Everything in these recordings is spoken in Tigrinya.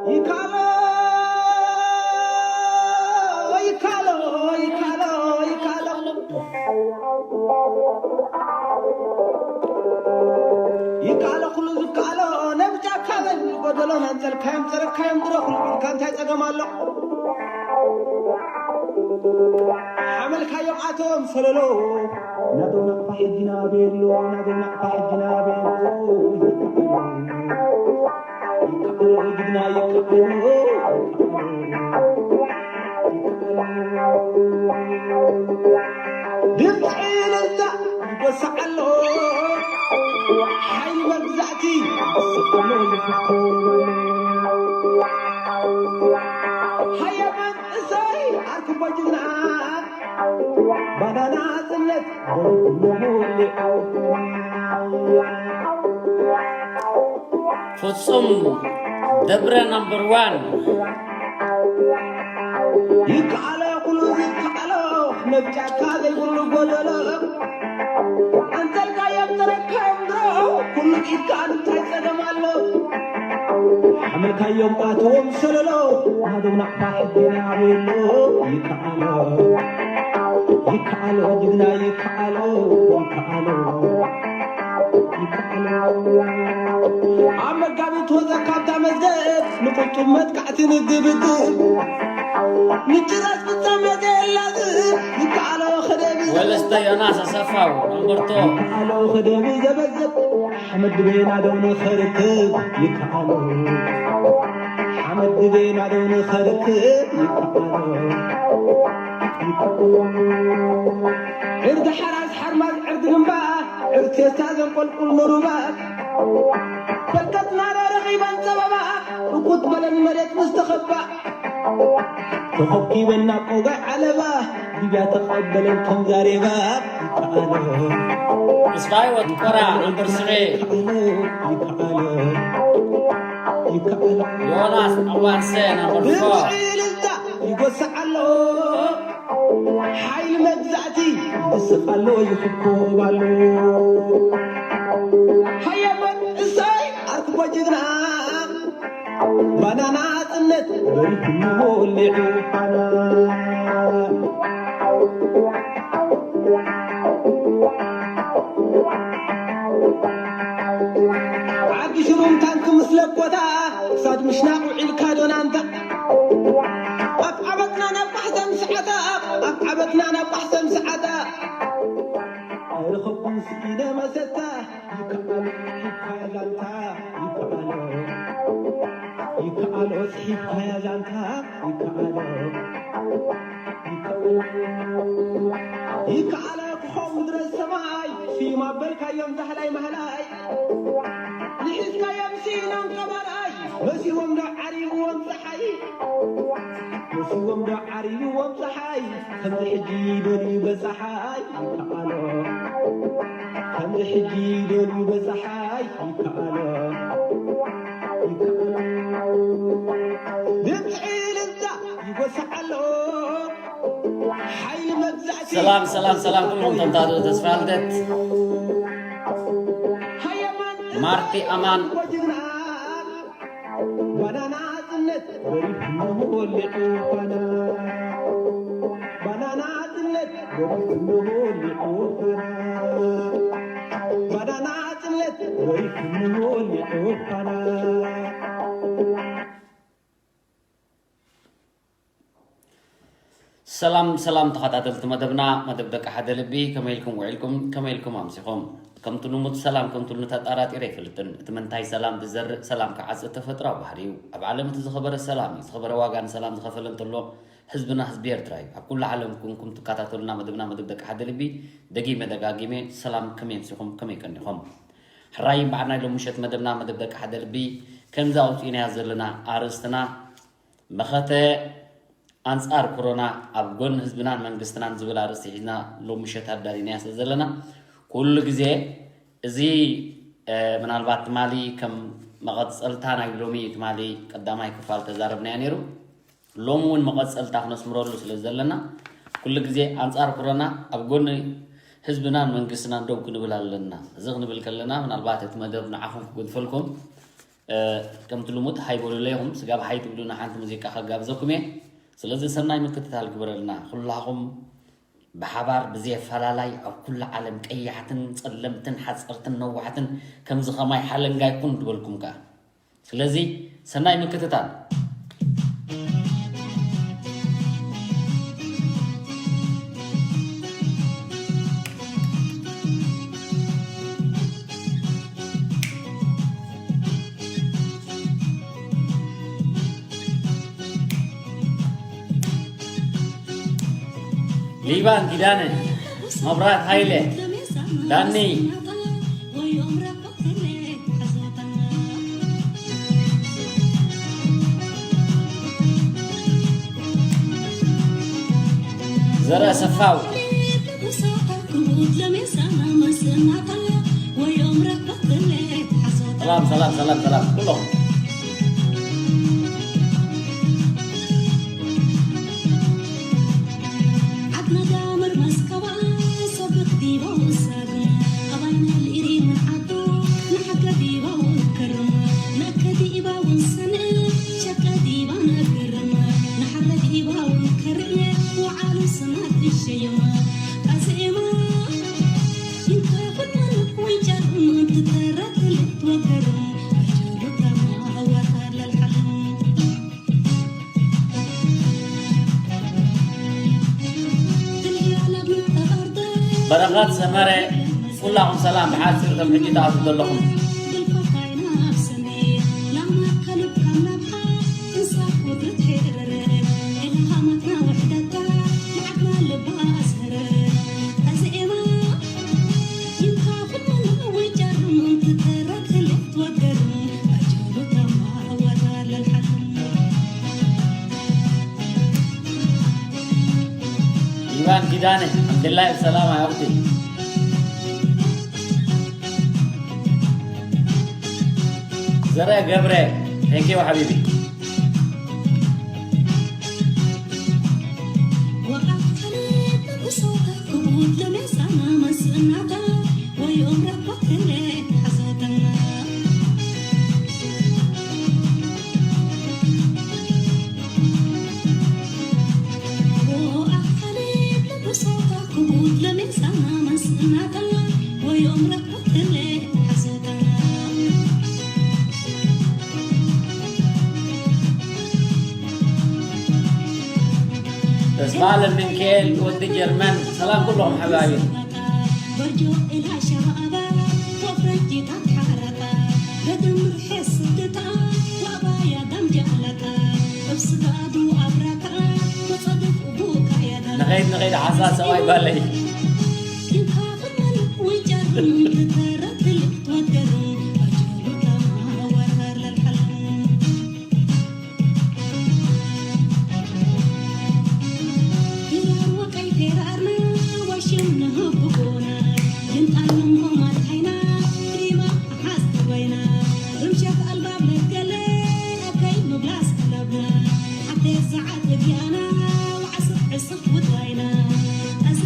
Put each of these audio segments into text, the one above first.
ይካሎ ይካሎ ይካሎ ይካሎ ይካሎ ኩሉ ዝካሎ ነብጫካ በል ጎደሎ መንጸልካዮም ጸረካዮም ድሮ ኩሉ ኢልካ እንታይ ጸገም ኣሎ ሓመልካዮም ኣቶም ሰለሎ ናደው ናቕፋ ሕጂ ናበየሎ ናደው ናቕፋ ሕጂ ናበየሎ ይካሎ ይካሎ ጅግና ይካሎ ድምፂ እልልታ ይጎስዕ ኣሎ ሓይሊ መግዛእቲ ይስፈሎ ይፍኮ ሃየ መንእሰይ ኣርክቦ ጅግና ባናና ጽነት ፍጹም ደብረ number one ይከኣሎ ኩሉ ዝከኣሎ ነብጫካ ዘይብሉ ጎደሎ ኣንተልካዮም ተረካዮም ድሮ ኩሉ ኢድካ እንታይ ጸገም ኣሎ ሓመልካዮም ኣትዎም ሰለሎ ናዶም ናቕፋ ሕዴና ኣበሎ ይከኣሎ ይከኣሎ ጅግና ይከኣሎ ይከኣሎ ይከኣሎ ኣብ መጋቢት ወፀ ካብታ መዝገብ ንቁጡብ መጥቃዕቲ ንግብግብ ንጭራስ ፍጻመ ዘየላዝብ ይከኣሎ ከደብ ወለስተ ዮናስ ኣሰፋው ኣምበርቶ ይከኣሎ ከደብ ዘበዝብ ሓመድ ድቤና ደው ንኸርክብ ይከኣሎ ሓመድ ድቤና ደው ንኸርክብ ይከኣሎ ይከኣሎ ዕርዲ ሓራስ ሓርማዝ ዕርዲ ግንባ ዕርቴስታ ዘንቆልቁል ንሩባ ፈልቀትና ረኺበን ጸበባ ርኩት በለን መሬት ምስ ተኸባ ተኸኪበን ናብ ቆጋይ ዓለባ ሊብያ ተቐበለን ከም ዛሬባ ይከኣሎ ተስፋይ ወጥቆራ ኣንደርስቤ ይከኣሎ ይከኣሎ ይከኣሎ ዮናስ ኣዋንሰ number four ድምፂ እልልታ ይጎስዕ ኣሎ ሓይሊ መግዛእቲ ይስቕ ኣሎ ይኽኮብ ኣሎ ሃየ መንእሰይ ኣርክቦ ጅግና ባናና ጽነት በሪኹ ወሊዑ ፋና ዓዲ ሽሩም ታንክ ምስ ለኮታ ክሳድ ምሽናቕ ውዒልካ ዶናንታ ኣብ ዓበትና ናብ ባሕሰም ሰዓታ ኣብ ዓበትና ናብ ባሕሰም ሰዓታ ኣይረኸብኩን ስኢነ መሰታ ይከኣሎ ሒብካያ ዛንታ ይከኣሎ ይከኣሎ ጽሒፍካያ ዛንታ ይከኣሎ ይከኣሎ ክኸው ምድረ ሰማይ ስዩም ኣበልካዮም ዛህላይ ማህላይ ንሒዝካዮም ስኢኖም ቀባራይ መሲዎም ዶ ዓሪብዎም ፀሓይ መሲዎም ዶ ዓሪብዎም ፀሓይ ከምዚ ሕጂ ደልዩ በፀሓይ ይከኣሎ ከምዚ ሕጂ ደልዩ በፀሓይ ይከኣሎ ይከኣሎ ድምፂ እልልታ ይጎስዕ ኣሎ ሓይሊ መግዛእቲ ሰላም ሰላም ሰላም ኩልኩም ተምታቱ ተስፋ ልደት ማርቲ ኣማን ባናና ጽነት ወሪድኩም ወሊዑ ፋና ባናና ጽነት ወሪድኩም ወሊዑ ፋና ባናና ጽነት ወሪድኩም ወሊዑ ፋና ሰላም ሰላም ተኸታተልቲ መደብና መደብ ደቂ ሓደ ልቢ ከመይ ኢልኩም ውዒልኩም ከመይ ኢልኩም ኣምሲኹም ከምቲ ልሙድ ሰላም ከምትሉ ተጣራጢረ ኣይፈልጥን እቲ መንታይ ሰላም ዝዘርእ ሰላም ክዓጽእ ተፈጥራዊ ባህሪ እዩ ኣብ ዓለም እቲ ዝኸበረ ሰላም እዩ ዝኸበረ ዋጋ ንሰላም ዝኸፈለ እንተሎ ህዝብና ህዝቢ ኤርትራ እዩ ኣብ ኩሉ ዓለም ኩንኩም ትከታተሉና መደብና መደብ ደቂ ሓደ ልቢ ደጊመ ደጋጊመ ሰላም ከመይ ኣምሲኹም ከመይ ቀኒኹም ሕራይ በዓል ናይ ሎሚ ምሸት መደብና መደብ ደቂ ሓደ ልቢ ከምዚ ኣውፂእናያ ዘለና ኣርእስትና መኸተ ኣንፃር ኮሮና ኣብ ጎኒ ህዝብናን መንግስትናን ዝብል ኣርእስቲ ሒዝና ሎሚ ምሸት ኣዳሊናያ ስለ ዘለና ኩሉ ግዜ እዚ ምናልባት ትማሊ ከም መቐፀልታ ናይ ሎሚ ትማሊ ቀዳማይ ክፋል ተዛረብናዮ ነይሩ ሎሚ እውን መቐፀልታ ክነስምረሉ ስለ ዘለና ኩሉ ግዜ ኣንፃር ኮሮና ኣብ ጎኒ ህዝብናን መንግስትናን ደው ክንብል ኣለና። እዚ ክንብል ከለና ምናልባት እቲ መደብ ንዓኹም ክገድፈልኩም፣ እ፣ ከምቲ ልሙድ ሃይ በሉለይ ኢኹም። ስጋብ ሃይ ትብሉና ሓንቲ ሙዚቃ ከጋብዘኩም እየ። ስለዚ ሰናይ ምክትታል ግበረልና። ኩላኹም ብሓባር ብዘየፈላላይ ኣብ ኩሉ ዓለም ቀያሕትን ጸለምትን ሓጸርትን ነዋሕትን ከምዚ ኸማይ ሓለንጋ ይኹን ዝበልኩም ከኣ። ስለዚ ሰናይ ምክትታል። ሊባን ኪዳነ፣ መብራት ሃይለ፣ ዳኒ። ዘረ ሰፋው። ሰላም፣ ሰላም፣ ሰላም፣ ሰላም፣ ኩሎም። ዓድና ዳመር መስከባ ሰብኽ ዲባ ወሳድ ኣባይና ልኢሪ ምን ዓዱ ንሓገ ዲባ ወከርም ነከ ዲባ ወንሰን ሸቀ ዲባ ነግርም ንሓረ ዲባ ወንከርም ወዓሉ ስናት ትሸየም ኣዝኤማ ይንከ ፍጥን ወንጀርም ትተረትል ወገርም ኣጀሉታማ ኣዋታር ለልሓልም በረኸት ሰመረ፣ ኩላኹም ሰላም። ብሓፂር ከም ሕጂ ትኣትዉ ዘለኹም። ኢቫን ኪዳነ፣ ዓብደላይ ሰላም ኣይ ኣኽቲ። ዘረ ገብረ፣ thank you ሓቢቢ። ተስፋ ለሚንካኤል ወዲ ጀርመን፣ ሰላም ኩልኹም ሓባቢ። ንኸይድ ንኸይድ ሓሳ ሰብኣይ ባለይ።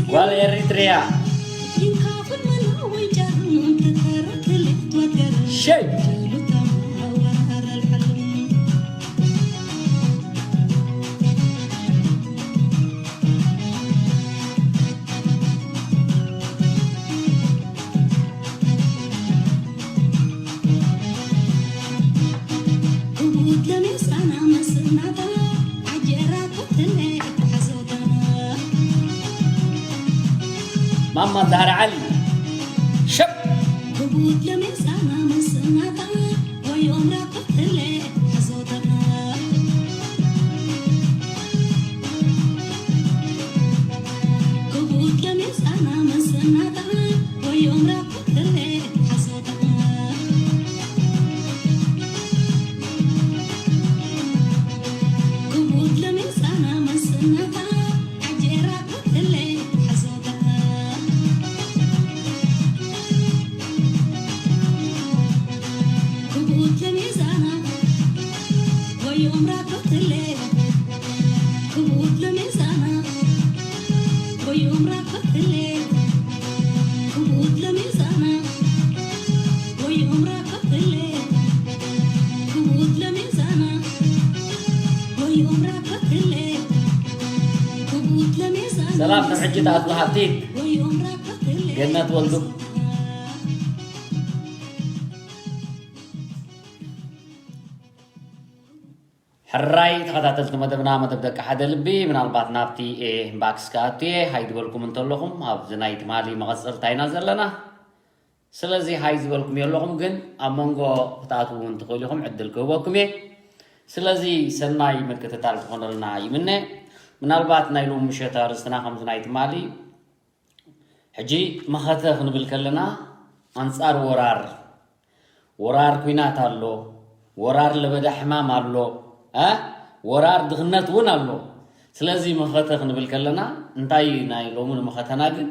ጓል ኤሪትሪያ። ሸይ። ማማ ዛህራ ዓሊ። ሸብ። ሕጂ ትኣቱ ሃብቲ ገነት ወልዱ። ሕራይ ተኸታተልቲ መደብና፣ መደብ ደቂ ሓደ ልቢ፣ ምናልባት ናብቲ ኤ ባክስ ክኣቱ እየ። ሃይ ዝበልኩም እንተለኹም፣ ኣብዚ ናይ ትማሊ መቐጸልታ ኢና ዘለና። ስለዚ ሃይ ዝበልኩም የለኹም፣ ግን ኣብ መንጎ ክትኣትዉ እውን ትኽእሉ ኢኹም፣ ዕድል ክህበኩም እየ። ስለዚ ሰናይ ምክትታል ክኾነልና ይምነ። ምናልባት ናይ ሎሚ ምሸት ኣርእስትና ከምዚ ናይ ትማሊ፣ ሕጂ መኸተ ክንብል ከለና ኣንጻር ወራር፣ ወራር ኲናት ኣሎ፣ ወራር ለበዳ ሕማም ኣሎ፣ እ? ወራር ድኽነት እውን ኣሎ። ስለዚ መኸተ ክንብል ከለና እንታይ ናይ ሎሚ ንመኸተና ግን፣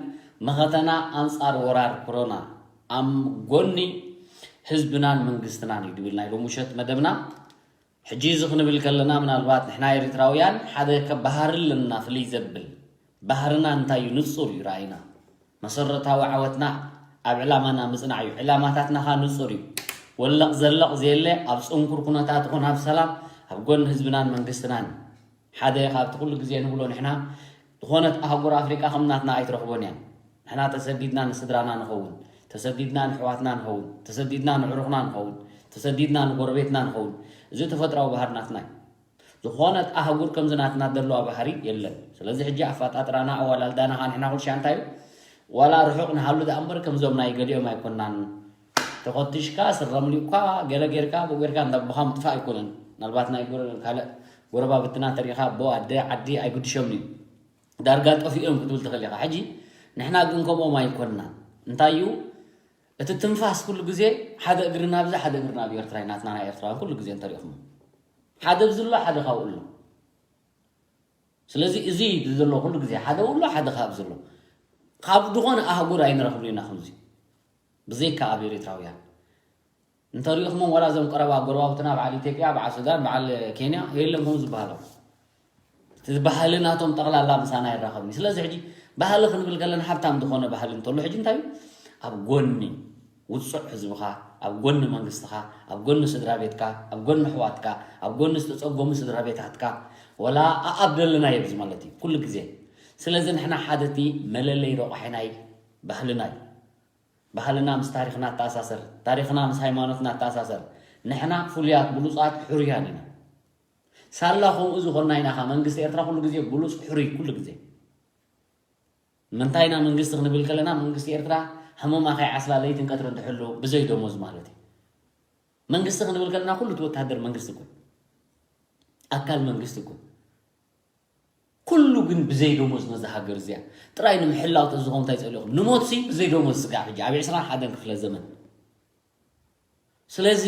መኸተና ኣንጻር ወራር ኮሮና፣ ኣብ ጎኒ ህዝብናን መንግስትናን እዩ ድብል ናይ ሎሚ ምሸት መደብና። ሕጂ እዚ ክንብል ከለና ምናልባት ንሕና ኤርትራውያን ሓደ ከባህሪ ኣለና ፍልይ ዘብል። ባህርና እንታይ እዩ? ንጹር እዩ ራእይና። መሰረታዊ ዓወትና ኣብ ዕላማና ምጽናዕ እዩ። ዕላማታትና ኸኣ ንጹር እዩ። ወለቕ ዘለቕ ዘየለ ኣብ ጽንኩር ኩነታት ይኹን ኣብ ሰላም ኣብ ጎኒ ህዝብናን መንግስትናን ሓደ ካብቲ ኩሉ ግዜ ንብሎ ንሕና ዝኾነት ኣህጉር ኣፍሪቃ ከም ናትና ኣይትረኽቦን እያ። ንሕና ተሰዲድና ንስድራና ንኸውን፣ ተሰዲድና ንሕዋትና ንኸውን፣ ተሰዲድና ንዕሩኽና ንኸውን፣ ተሰዲድና ንጎረቤትና ንኸውን። እዚ ተፈጥራዊ ባህሪ ናትና እዩ። ዝኾነት ኣህጉር ከምዚ ናትና ደለዋ ባህሪ የለን። ስለዚ ሕጂ ኣፈጣጥራና ኣወላልዳና ኸኣ ንሕና ኩሉ ሻዕ እንታይ እዩ? ዋላ ርሑቕ ንሃሉ ደኣ እምበር ከምዞም ናይ ገሊኦም ኣይኮናን። ተኾቲሽካ፣ ስረ ምሊእካ፣ ገለ ጌርካ፣ ብኡ ጌርካ እንዳቦኻ ምጥፋእ ኣይኮነን። ምናልባት ናይ ጎረ-፣ ካልእ ጎረባብትና ተሪእኻ ኣቦ፣ ኣደ፣ ዓዲ ኣይግድሾምን እዩ። ዳርጋ ጠፊኦም ክትብል ትኽእል ኢኻ። ሕጂ ንሕና ግን ከምኦም ኣይኮንናን። እንታይ እዩ? እቲ ትንፋስ ኩሉ ግዜ ሓደ እግሪ ናብዚ፣ ሓደ እግሪ ናብ ኤርትራ እዩ ናትና ናይ ኤርትራውያን ኩሉ ግዜ እንተሪእኹም። ሓደ ኣብዚ ኣሎ፣ ሓደ ካብኡ ኣሎ። ስለዚ እዚ ዘሎ ኩሉ ግዜ ሓደ ኣሎ፣ ሓደ ካብዚ ኣሎ። ካብ ዝኾነ ኣህጉር ኣይንረኽብን ኢና ከምዚ። ብዘይካ ኣብ ኤርትራውያን። እንተሪእኹሞም ዋላ እዞም ቀረባ ጎረባብትና በዓል ኢትዮጵያ፣ በዓል ሱዳን፣ በዓል ኬንያ የለን ከምኡ ዝበሃሎም። እቲ ባህሊ ናቶም ጠቕላላ ምሳና ይራኸብን እዩ። ስለዚ ሕጂ ባህሊ ክንብል ከለና ሃብታም ዝኾነ ባህሊ እንተሎ ሕጂ እንታይ እዩ? ኣብ ጎኒ ውጹዕ ህዝብኻ፣ ኣብ ጎኒ መንግስትኻ፣ ኣብ ጎኒ ስድራ ቤትካ፣ ኣብ ጎኒ ኣሕዋትካ፣ ኣብ ጎኒ ዝተጸገሙ ስድራ ቤታትካ፣ ወላ ኣኣብ ደለናዮ ኣብዚ ማለት እዩ ኩሉ ግዜ። ስለዚ ንሕና ሓደ እቲ መለለይ ረቋሒ ናይ ባህልና እዩ። ባህልና ምስ ታሪኽና ኣተኣሳሰር፣ ታሪኽና ምስ ሃይማኖትና ኣተኣሳሰር። ንሕና ፍሉያት፣ ብሉጻት፣ ሕሩያን ኢና። ሳላ ከምኡ ዝኾንና ኢና ኸኣ መንግስቲ ኤርትራ ኩሉ ግዜ ብሉጽ፣ ሕሩይ ኩሉ ግዜ። ምንታይ ኢና መንግስቲ ክንብል ከለና መንግስቲ ኤርትራ ሕሙማ ከይዓስላ ለይትን ቀትርን ትሕሉ ብዘይ ደሞዝ ማለት እዩ። መንግስቲ ክንብል ከለና ኩሉ እቲ ወተሃደር መንግስቲ እኮ እዩ። ኣካል መንግስቲ እኮ እዩ። ኩሉ ግን ብዘይ ደሞዝ ነዛ ሃገር እዚኣ ጥራይ ንምሕላው ተዝኾን እንታይ ጸሊኹም? ንሞትሲ ብዘይ ደሞዝ ስጋዕ ሕጂ ኣብ ዕስራን ሓደን ክፍለ ዘመን። ስለዚ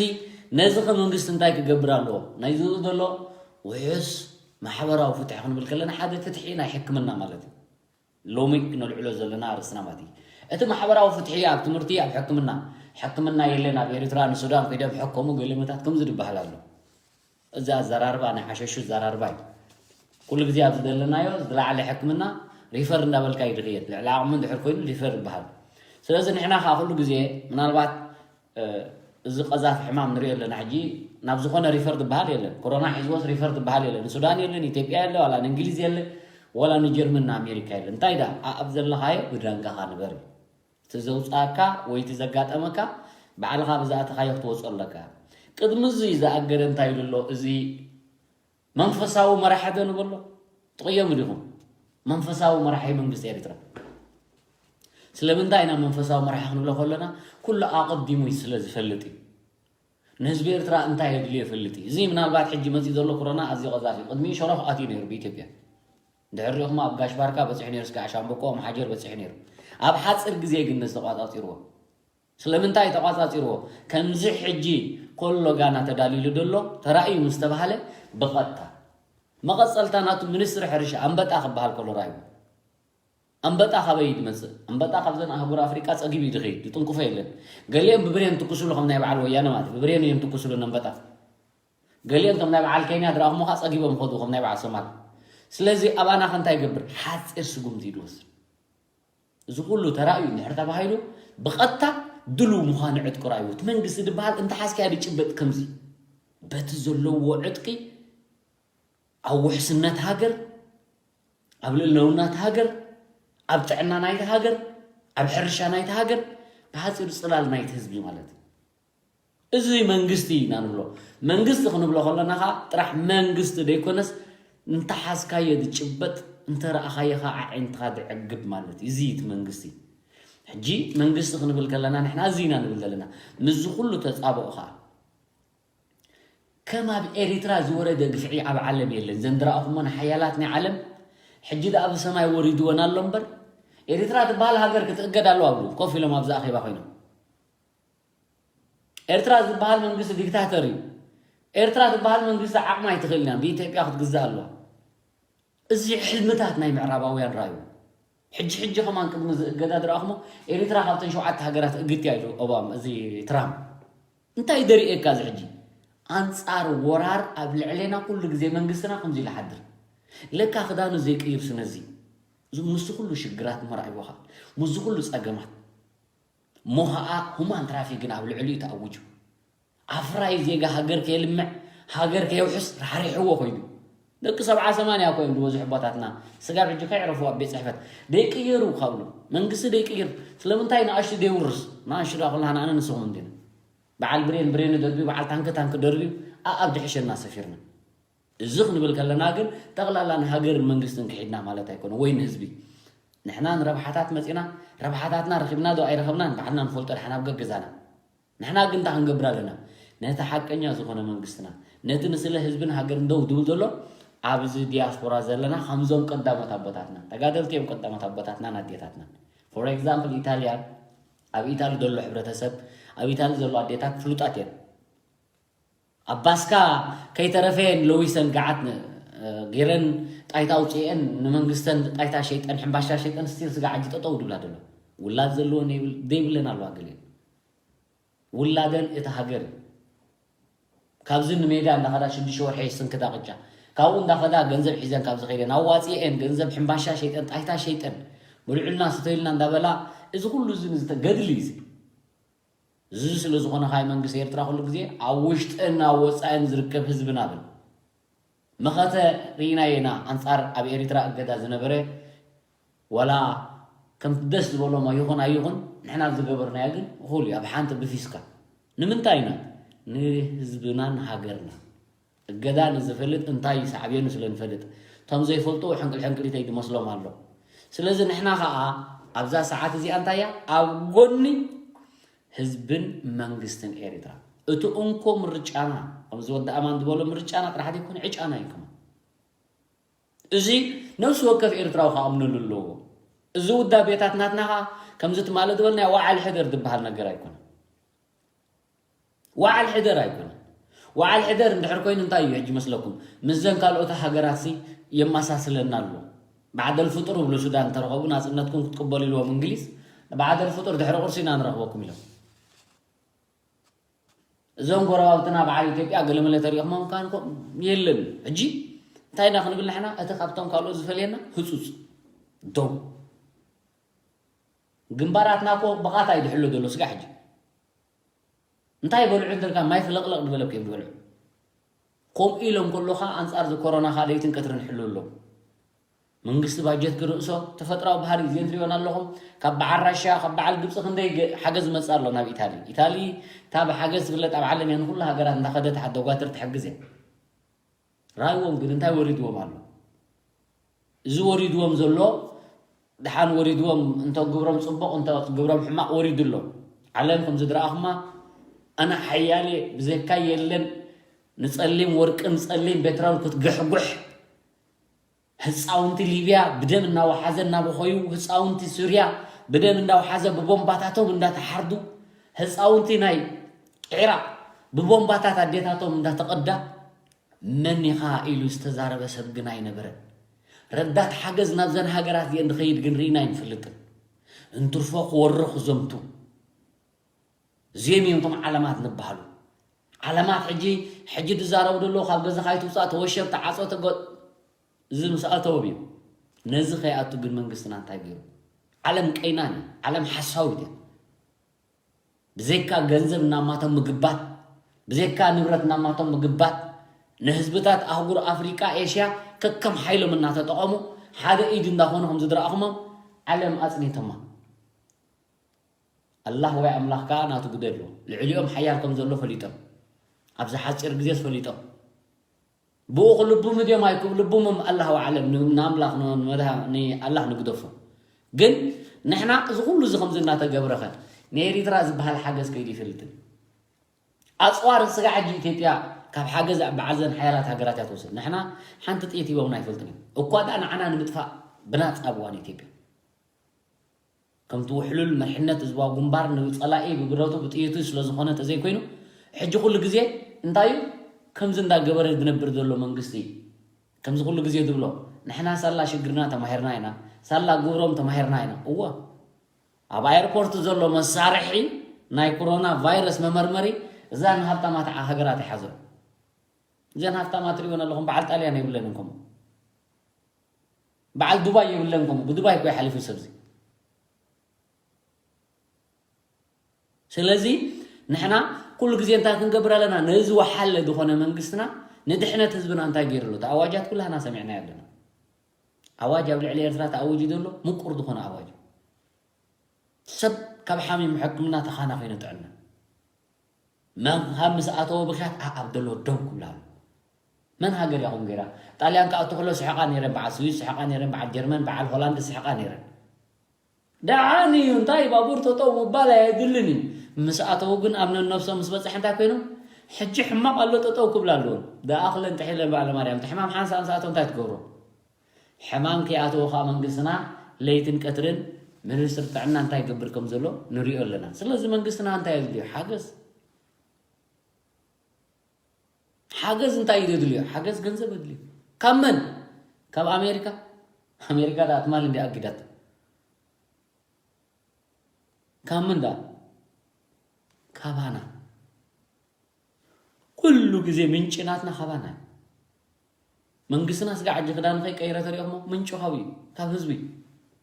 ነዚ ከ መንግስቲ እንታይ ክገብር ኣለዎ? ናይ ዝብኡ ዘሎ ውሑስ ማሕበራዊ ፍትሒ ክንብል ከለና ሓደ ፍትሒ ናይ ሕክምና ማለት እዩ። ሎሚ ክነልዕሎ ዘለና ኣርእስትና ማለት እዩ። እቲ ማሕበራዊ ፍትሒ ኣብ ትምህርቲ፣ ኣብ ሕክምና፣ ሕክምና የለን ኣብ ኤርትራ፣ ንሱዳን ከይዶም ሕከሙ ገለመታት ከምዚ ዝበሃል ኣሎ። እዚ ኣዘራርባ ናይ ሓሸሹ ኣዘራርባ እዩ። ኩሉ ግዜ ኣብ ዝደለናዮ ዝለዓለ ሕክምና ሪፈር እንዳበልካ እዩ ዝኽየድ። ልዕሊ ዓቕሚ እንድሕር ኮይኑ ሪፈር ይበሃል። ስለዚ ንሕና ከዓ ኩሉ ግዜ ምናልባት፣ እ፣ እዚ ቀዛፊ ሕማም ንሪኦ ኣለና። ሕጂ ናብ ዝኾነ ሪፈር ዝበሃል የለን። ኮሮና ሒዝዎስ ሪፈር ዝበሃል የለን። ንሱዳን የለን፣ ኢትዮጵያ የለ፣ ዋላ ንእንግሊዝ የለ፣ ዋላ ንጀርመን ንኣሜሪካ የለን። እንታይ ደኣ ኣብ ዘለኻዮ ብዳንጋኻ ንበር እዩ። እቲ ዘውጻእካ ወይ እቲ ዘጋጠመካ ባዕልኻ ብዝኣተኻዮ ክትወጾ ኣለካ። ቅድሚ እዚ ዝኣገደ እንታይ ኢሉ ኣሎ? እዚ መንፈሳዊ መራሒ ዶ ንበሎ? ትቕየሙ ዲኹም? መንፈሳዊ መራሒ መንግስቲ ኤርትራ። ስለምንታይ ኢና መንፈሳዊ መራሒ ክንብሎ ከለና ኩሉ ኣቐዲሙ ስለ ዝፈልጥ እዩ። ንህዝቢ ኤርትራ እንታይ የድልዮ ይፈልጥ እዩ። እዚ ምናልባት ሕጂ መጺኡ ዘሎ ኮሮና ኣዝዩ ቀዛፊ እዩ። ቅድሚኡ ሸሮኽ ኣትዩ ነይሩ ብኢትዮጵያ። ድሕሪ ሪኢኹም ኣብ ጋሽ ባርካ በጺሑ ነይሩ፣ እስከ ሻምበቆ፣ መሓጀር በጺሑ ነይሩ። ኣብ ሓጺር ግዜ ግን ነዚ ተቋጻጺርዎ። ስለምንታይ ተቋጻጺርዎ? ከምዚ ሕጂ ኮሎ ጋና ተዳሊሉ ደሎ ተራእዩ ምስ ተባህለ ብቐጥታ መቐጸልታ ናቱ ሚኒስትሪ ሕርሻ ኣንበጣ ክበሃል ከሎ ራእዩ። ኣንበጣ ካበይ እዩ ዝመጽእ? ኣንበጣ ካብዘን ኣህጉር ኣፍሪቃ ጸጊቡ እዩ ዝኸይድ፣ ዝጥንቁፎ የለን። ገሊኦም ብብሬን ትኩስሉ ከም ናይ በዓል ወያነ ማለት እዩ። ብብሬን እዮም ትኩስሉ ኣንበጣ። ገሊኦም ከም ናይ በዓል ኬንያ ድረኣኹሞ ከኣ ጸጊቦም ይኸዱ ከም ናይ በዓል ሶማል። ስለዚ ኣባና ከ እንታይ ይገብር? ሓጺር ስጉምቲ እዩ ዝወስድ። እዚ ኩሉ ተራእዩ እንድሕር ተባሂሉ ብቐጥታ ድሉው ምዃኑ ዕጥቂ ራእይዎ። እቲ መንግስቲ ዝበሃል እንተሓዝካዮ ዝጭበጥ ከምዚ በቲ ዘለዎ ዕጥቂ ኣብ ውሕስነት ሃገር፣ ኣብ ልዕልውናት ሃገር፣ ኣብ ጥዕና ናይቲ ሃገር፣ ኣብ ሕርሻ ናይቲ ሃገር፣ ብሓፂሩ ፅላል ናይቲ ህዝቢ ማለት እዩ። እዚ መንግስቲ ኢና ንብሎ። መንግስቲ ክንብሎ ከለና ከዓ ጥራሕ መንግስቲ ዘይኮነስ እንተሓዝካዮ ዝጭበጥ፣ እንተረኣኻዮ ከዓ ኣዒንትኻ ዝዕግብ ማለት እዩ። እዚ እቲ መንግስቲ። ሕጂ መንግስቲ ክንብል ከለና ንሕና እዚ ኢና ንብል ዘለና። ምስዚ ኩሉ ተፃብኦ ከዓ ከም ኣብ ኤሪትራ ዝወረደ ግፍዒ ኣብ ዓለም የለን። ዘንድራእኹሞ ንሓያላት ናይ ዓለም ሕጂ ደኣ ብሰማይ ወሪድወን ኣሎ እምበር ኤሪትራ ትበሃል ሃገር ክትእገድ ኣለዋ ብሉ ኮፍ ኢሎም ኣብዚ ኣኼባ ኮይኖም። ኤርትራ ዝበሃል መንግስቲ ዲክታተር እዩ። ኤርትራ ዝበሃል መንግስቲ ዓቕሚ ኣይትኽእልን እያ። ብኢትዮጵያ ክትግዛእ ኣለዋ። እዚ ሕልምታት ናይ ምዕራባውያን ራእዩ። ሕጂ ሕጂ ከማን ቅድሚ እዚ እገዳ ድረኣኹሞ ኤሪትራ ካብተን ሸውዓተ ሃገራት እግድ እያ ኢሉ ኦባማ፣ እዚ ትራምፕ። እንታይ ደሪኤካ እዚ ሕጂ? ኣንጻር ወራር ኣብ ልዕሌና ኩሉ ግዜ መንግስትና ከምዚ ኢሉ ሓድር። ለካ ክዳኑ ዘይቅይር ስነዚ። እዚ ምስቲ ኩሉ ሽግራት መርኣይዎ ኸኣ። ምስዚ ኩሉ ጸገማት። እሞ ኸኣ ሁማን ትራፊክን ኣብ ልዕሊኡ ተኣዊጁ። ኣፍራይ ዜጋ ሃገር ከየልምዕ፣ ሃገር ከየውሕስ ራሕሪሕዎ ኮይዱ። ደቂ ሰብዓ ሰማንያ እኮ እዮም ዝበዝሑ ኣቦታትና። ስጋብ ሕጂ ከየዕረፉ ኣብ ቤት ጽሕፈት። ደይቅየሩ ካብሉ። መንግስቲ ደይቅይር። ስለምንታይ ንኣሽቱ ደይውርስ? ንኣሽቱ ደኣ ኩላህና ኣነ ንስኹም እንዲና። በዓል ብሬን ብሬኑ ደርብዩ፣ በዓል ታንኪ ታንኪ ደርብዩ፣ ኣኣብ ድሕሸና ሰፊርና። እዚ ክንብል ከለና ግን ጠቕላላ ንሃገርን መንግስትን ክሒድና ማለት ኣይኮነ፣ ወይ ንህዝቢ። ንሕና ንረብሓታት መጺና፣ ረብሓታትና ረኺብና ዶ ኣይረኸብናን ባዕልና ንፈልጦ፣ ድሓን ኣብ ገገዛና። ንሕና ግን እንታይ ክንገብር ኣለና? ነቲ ሓቀኛ ዝኾነ መንግስትና፣ ነቲ ንስለ ህዝብን ሃገርን ደው ድብል ዘሎ፣ ኣብዚ ዲያስፖራ ዘለና ከምዞም ቀዳሞት ኣቦታትና፣ ተጋደልቲ እዮም ቀዳሞት ኣቦታትናን ኣዴታትናን። ፎር ኤግዛምፕል ኢታልያ፣ ኣብ ኢታሊ ዘሎ ሕብረተሰብ፣ ኣብ ኢታሊ ዘሎ ኣዴታት ፍሉጣት እየን። ኣባስካ ከይተረፈየን ለዊሰን ገዓት ነ-፣ ገይረን ጣይታ ኣውፅኤን ንመንግስተን ጣይታ ሸይጠን ሕምባሻ ሸይጠን ስቲል ስጋ ዓጂ ጠጠው ድብላ ዘሎ። ውላድ ዘለወን ዘይብል-፣ ዘይብለን ኣለዋ ገሊአን። ውላደን እቲ ሃገር እዩ። ካብዚ ንሜዳ እንዳኸዳ ሽዱሽተ ወርሒ ይስንክታ ቅጫ። ካብኡ እንዳኸዳ ገንዘብ ሒዘን ካብ ዝኸይደን ኣዋፅኤን ገንዘብ ሕምባሻ ሸይጠን ጣይታ ሸይጠን ብልዑልና ስተይልና እንዳበላ እዚ ኩሉ እዚ ንዝተ-፣ ገድሊ እዩ እዚ። እዚ ስለ ዝኾነ ኻይ መንግስቲ ኤርትራ ኩሉ ግዜ ኣብ ውሽጥን ኣብ ወጻእን ዝርከብ ህዝብና ብል መኸተ ርኢናዮ ኢና። ኣንጻር ኣብ ኤሪትራ እገዳ ዝነበረ ዋላ ከምቲ ደስ ዝበሎም ይኹን ኣይኹን ንሕና ዝገበርናዮ ግን እኹል እዩ። ኣብ ሓንቲ ብፊስካ ንምንታይ ኢና ንህዝብናን ሃገርና እገዳ ንዝፈልጥ እንታይ እዩ ሳዕቤኑ ስለ ንፈልጥ፣ እቶም ዘይፈልጡ ሕንቅል ሕንቅሊተይ ዝመስሎም ኣሎ። ስለዚ ንሕና ኸኣ ኣብዛ ሰዓት እዚኣ እንታይ እያ ኣብ ጎኒ ህዝብን መንግስትን ኤሪትራ። እቲ እንኮ ምርጫና ከምዚ ወዲ ኣማን ዝበሎ ምርጫና ጥራሕ ዘይኮነ ዕጫና እዩ ከማን። እዚ ነፍሲ ወከፍ ኤርትራዊ ክኣምነሉ ኣለዎ። እዚ ውዳቤታት ናትና ኸኣ ከምዚ ትማሊ ዝበልናዮ ወዓል ሕደር ዝበሃል ነገር ኣይኮነን። ወዓል ሕደር ኣይኮነን። ወዓል ሕደር እንድሕር ኮይኑ እንታይ እዩ ሕጂ መስለኩም? ምስዘን ካልኦት ሃገራትሲ የመሳስለና ኣሎ። ባዕደል ፍጡር ብሉ ሱዳን እንተረኸቡ ናጽነትኩም ክትቅበሉ ኢልዎም እንግሊዝ፣ ባዕደል ፍጡር ድሕሪ ቁርሲ ኢና ንረኽበኩም ኢሎም። እዞም ጎረባብትና በዓል ኢትዮጵያ ገለመለ ተሪእኹሞም ካን ኮ የለን። ሕጂ እንታይ ኢና ክንብል ንሕና? እቲ ካብቶም ካልኦት ዝፈልየና ህጹጽ ደው። ግንባራትና እኮ ብቓታ እዩ ድሕሎ ዘሎ ስጋ ሕጂ። እንታይ በልዑ እንተልካ ማይ ፍለቕለቕ ዝበለ እኮ እዮም ዝበልዑ። ከምኡ ኢሎም ከሎ ኸኣ ኣንጻር እዚ ኮሮና ኸኣ ለይትን ቀትርን ሕሎ ኣለዉ። መንግስቲ ባጀት ክርእሶ ተፈጥራዊ ባህሪ እዚአን ትሪኦን ኣለኹም። ካብ በዓል ራሽያ፣ ካብ በዓል ግብጺ ክንደይ ገ-፣ ሓገዝ መጽእ ኣሎ ናብ ኢታሊ። ኢታሊ እታ ብሓገዝ ትፍለጥ ኣብ ዓለም እያ፣ ንኹሉ ሃገራት እንዳኸደት ሓደጓትር ትሕግዝ እያ። ራእይዎም ግን እንታይ ወሪድዎም ኣሎ? እዚ ወሪድዎም ዘሎ ደሓን ወሪድዎም፣ እንተ ግብሮም ጽቡቕ፣ እንተ ግብሮም ሕማቕ ወሪዱ ኣሎ። ዓለም ከምዚ ዝረኣኹማ ኣነ ሓያል እየ፣ ብዘይካ የለን፣ ንጸሊም ወርቅን ጸሊም ቤትሮል ክትግሕጉሕ፣ ህጻውንቲ ሊብያ ብደም እናወሓዘ እናበኸዩ፣ ህጻውንቲ ሱርያ ብደም እንዳወሓዘ ብቦምባታቶም እንዳተሓርዱ፣ ህጻውንቲ ናይ ዒራቕ ብቦምባታት ኣዴታቶም እንዳተቐዳ፣ መን ኢኻ ኢሉ ዝተዛረበ ሰብ ግን ኣይነበረን። ረዳት ሓገዝ ናብዘን ሃገራት እየን ዝኸይድ ግን ርኢና ኣይንፈልጥን። እንትርፎ ክወርኽ ዘምቱ። እዚኦም እዮም እቶም ዓለማት ዝበሃሉ። ዓለማት ሕጂ፣ ሕጂ ዝዛረቡ ዘለዉ ካብ ገዛኻ ኣይትውጻእ፣ ተወሸብ፣ ተዓጾ፣ ተገ-፣ እዚ ምስ ኣተዎም እዩ። ነዚ ከይኣቱ ግን መንግስትና እንታይ ገይሩ? ዓለም ቀይናን እያ። ዓለም ሓሳዊት እያ። ብዘይካ ገንዘብ እናማቶም ምግባት፣ ብዘይካ ንብረት እናማቶም ምግባት፣ ንህዝብታት ኣህጉር ኣፍሪቃ፣ ኤሽያ ከከም ሓይሎም እናተጠቐሙ፣ ሓደ ኢድ እንዳኾኑ ከም ዝድረኣኹሞም፣ ዓለም ኣጽኒቶማ። ኣላህ ወይ ኣምላኽ ከኣ ናቱ ግደ ኣለዎ። ልዕሊኦም ሓያል ከም ዘሎ ፈሊጦም፣ ኣብዚ ሓጺር ግዜስ ፈሊጦም። ብኡ ክልቡሙ ድዮም ኣይክልቡሙም ኣላህ ወዓለም፣ ን-፣ ንኣምላኽ ን-፣ ንመድሃ-፣ ንኣላህ ንግደፎ። ግን ንሕና እዚ ኩሉ እዚ ከምዚ እናተገብረኸ ንኤሪትራ ዝበሃል ሓገዝ ከይዱ ይፈልጥን። ኣፅዋር ስጋ ሕጂ ኢትዮጵያ ካብ ሓገዝ በዓል ዘን ሓያላት ሃገራት እያ ትወስድ። ንሕና ሓንቲ ጥይት ሂቦምና ኣይፈልጥን እዮም። እኳ ደኣ ንዓና ንምጥፋእ ብናፃ እዋን ኢትዮጵያ ከምቲ ውሕሉል መሪሕነት ህዝባዊ ግንባር ንጸላኢ ብብረቱ ብጥይቱ ስለ ዝኾነ ተዘይኮይኑ፣ ሕጂ ኩሉ ግዜ እንታይ እዩ ከምዚ እንዳገበረ ዝነብር ዘሎ መንግስቲ እዩ። ከምዚ ኩሉ ግዜ ዝብሎ ንሕና ሳላ ሽግርና ተማሂርና ኢና፣ ሳላ ግብሮም ተማሂርና ኢና። እወ ኣብ ኣየርፖርት ዘሎ መሳርሒ ናይ ኮሮና ቫይረስ መመርመሪ እዛ ንሃብታማት ሃገራት ይሓዞ። እዘን ሃብታማት ትሪእወን ኣለኹም በዓል ጣልያን የብለን እንከሞ በዓል ዱባይ የብለን ከምኡ ብዱባይ እኮ ይሓሊፉ ሰብዚ። ስለዚ ንሕና ኩሉ ግዜ እንታይ ክንገብር ኣለና? ነዚ ወሓለ ዝኾነ መንግስትና ንድሕነት ህዝብና እንታይ ገይሩ ኣሎ? እቲ ኣዋጃት ኩላህና ሰሚዕናዮ ኣለና። ኣዋጅ ኣብ ልዕሊ ኤርትራ ተኣዊጁ ዘሎ ምቁር ዝኾነ ኣዋጅ እዩ። ሰብ ካብ ሓሚም ሕክምና ተኻና ኮይኑ ጥዕና መን ካብ ምስ ኣተወ ብኽያት ኣኣብ ደሎ ደው ክብላ ኣሎ። መን ሃገር ያኹም ገይራ? ጣልያን ክኣቱ ከሎ ስሕቓ ነይረን፣ በዓል ስዊስ ስሕቓ ነይረን፣ በዓል ጀርመን፣ በዓል ሆላንድ ስሕቓ ነይረን። ደሓን እዩ እንታይ ባቡር ጠጠው ምባል ኣየድልን እዩ። ምስ ኣተው ግን ኣብ ነብሶም ምስ በፅሐ እንታይ ኮይኖም ሕጂ ሕማቕ ኣሎ ጠጠው ክብላ ኣለዎም። ደኣ ክለን ጥሒለን በዓለ ማርያም እቲ ሕማም ሓንሳእ ምስ ኣተው እንታይ ትገብሮ? ሕማም ከይኣተወ ከዓ መንግስትና ለይትን ቀትርን ሚኒስትር ጥዕና እንታይ ይገብር ከም ዘሎ ንሪኦ ኣለና። ስለዚ መንግስትና እንታይ የድልዮ? ሓገዝ ሓገዝ እንታይ እዩ ዘድልዮ? ሓገዝ ገንዘብ ኣድልዮ። ካብ መን? ካብ ኣሜሪካ። ኣሜሪካ ዳ ትማል እንዲ ኣጊዳት ካብ ምን ዳ ካባና ኩሉ ግዜ ምንጭ ናትና ካባና እዩ። መንግስትና ስጋ ዓጂ ክዳን ከይቀይረ ተሪኦሞ ምንጭ ካብኡ እዩ ካብ ህዝቢ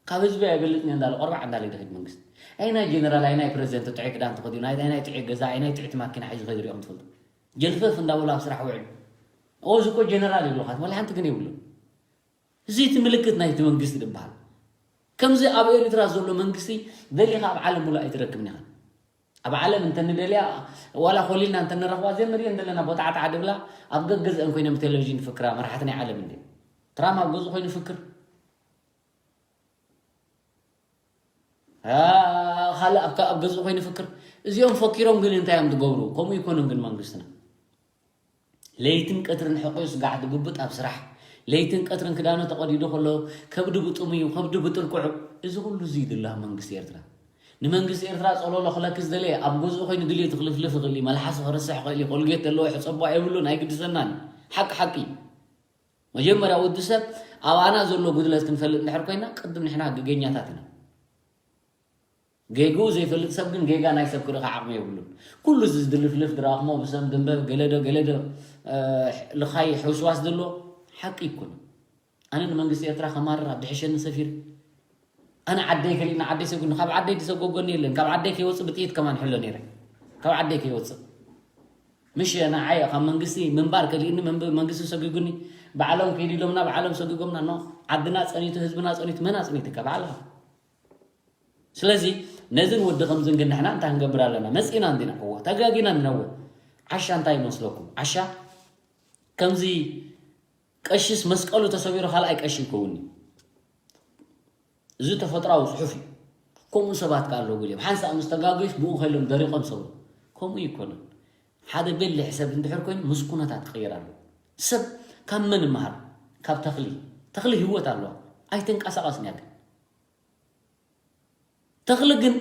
ካብ ህዝቢ ኣይበልጥን እንዳለ ቆርባዕ እንዳለ ይድሕድ መንግስቲ ኣይናይ ጀነራል ኣይናይ ፕሬዚደንት ጥዑይ ክዳን ተኸዲኑ ኣይናይ ጥዑይ ገዛ ኣይናይ ጥዕቲ ማኪና ሒዙ ከይዱ ሪኦም ትፈልጡ ጀልፈፍ እንዳበሉ ኣብ ስራሕ ውዕሉ ኦ እዚ እኮ ጀነራል ይብሉኻት ወላ ሓንቲ ግን የብሉ እዚ እቲ ምልክት ናይቲ መንግስቲ ዝበሃል ከምዚ ኣብ ኤርትራ ዘሎ መንግስቲ ደሊኻ ኣብ ዓለም ሙሉእ ኣይትረክብን ኢኻ ኣብ ዓለም እንተንደልያ ዋላ ኮሊልና እንተንረኽባ ዘንርእየን ዘለና ቦጣዕጣዕ ድብላ ኣብ ገገዝአን ኮይነን ብቴሌቪዥን ይፍክራ መራሕቲ ናይ ዓለም እንዲ ትራም ኣብ ገዙ ኮይኑ ይፍክር ካልእ ኣብ ገዝኡ ኮይኑ ይፍክር እዚኦም ፈኪሮም ግን እንታይ እዮም ዝገብሩ ከምኡ ይኮኑን ግን መንግስትና ለይትን ቀትርን ሕቆ ስጋዕ ዝግብጥ ኣብ ስራሕ ለይትን ቀትርን ክዳኑ ተቐዲዱ ከሎ ከብዱ ብጥሙዩ ከብዱ ብጥልቁዑ እዚ ኩሉ እዚ ይድላ መንግስቲ ኤርትራ ንመንግስቲ ኤርትራ ጸሎሎ ክለክስ ደለየ ኣብ ገዝኡ ኮይኑ ድልዩ ትኽልፍልፍ ይኽእል እዩ መልሓሱ ክርስሕ ይኽእል እዩ ኮልጌት ዘለዎ ሕጸቦ የብሉን ኣይግድሰናን ሓቂ ሓቂ መጀመርያ ወዲ ሰብ ኣባና ዘሎ ጉድለት ክንፈልጥ እንድሕር ኮይና ቅድም ንሕና ገገኛታት ኢና ጌግኡ ዘይፈልጥ ሰብ ግን ጌጋ ናይ ሰብ ክርኢ ዓቕሚ የብሉን። ኩሉ እዚ ዝድልፍልፍ ድራኽሞ ብሰም ድንበብ ገለዶ ገለዶ ልኻይ ሕውስዋስ ዘሎ ሓቂ ይኩን። ኣነ ንመንግስቲ ኤርትራ ከማርር ኣብ ድሕሸኒ ሰፊር ኣነ ዓደይ ከሊእና ዓደይ ሰጉኒ ካብ ዓደይ ዝሰጎጎኒ የለን ካብ ዓደይ ከይወፅእ ብጥይት ከማን ሕሎ ነይረ ካብ ዓደይ ከይወፅእ ምሽ ንዓይ ካብ መንግስቲ ምንባር ከሊእኒ መንብ- መንግስቲ ሰጉጉኒ ባዕሎም ከይዱ ኢሎምና ባዕሎም ሰጉጎምና ኖ ዓድና ፀኒቱ ህዝብና ፀኒቱ መን ኣፅኒትካ ባዕልኻ ስለዚ ነዝን ወዲ ከምዝን ግን ንሕና እንታይ ክንገብር ኣለና መፂና እንዲና እዎ ተጋጊና እንዲና እዎ ዓሻ እንታይ ይመስለኩም ዓሻ ከምዚ ቀሽስ መስቀሉ ተሰቢሩ ካልኣይ ቀሺ ይከውን እዩ። እዚ ተፈጥራዊ ጽሑፍ እዩ። ከምኡ ሰባት ከኣ ኣለዉ ገሊኦም ሓንሳእ ምስ ተጋገዩስ ብኡ ከሎም ደሪቖም ሰብሩ። ከምኡ ይኮነን። ሓደ በሊሕ ሰብ እንድሕር ኮይኑ ምስ ኩነታት ክቕየር ኣለዎ። ሰብ ካብ መን ይመሃር? ካብ ተኽሊ። ተኽሊ ህይወት ኣለዋ። ኣይትንቀሳቐስን እያ ግን። ተኽሊ ግን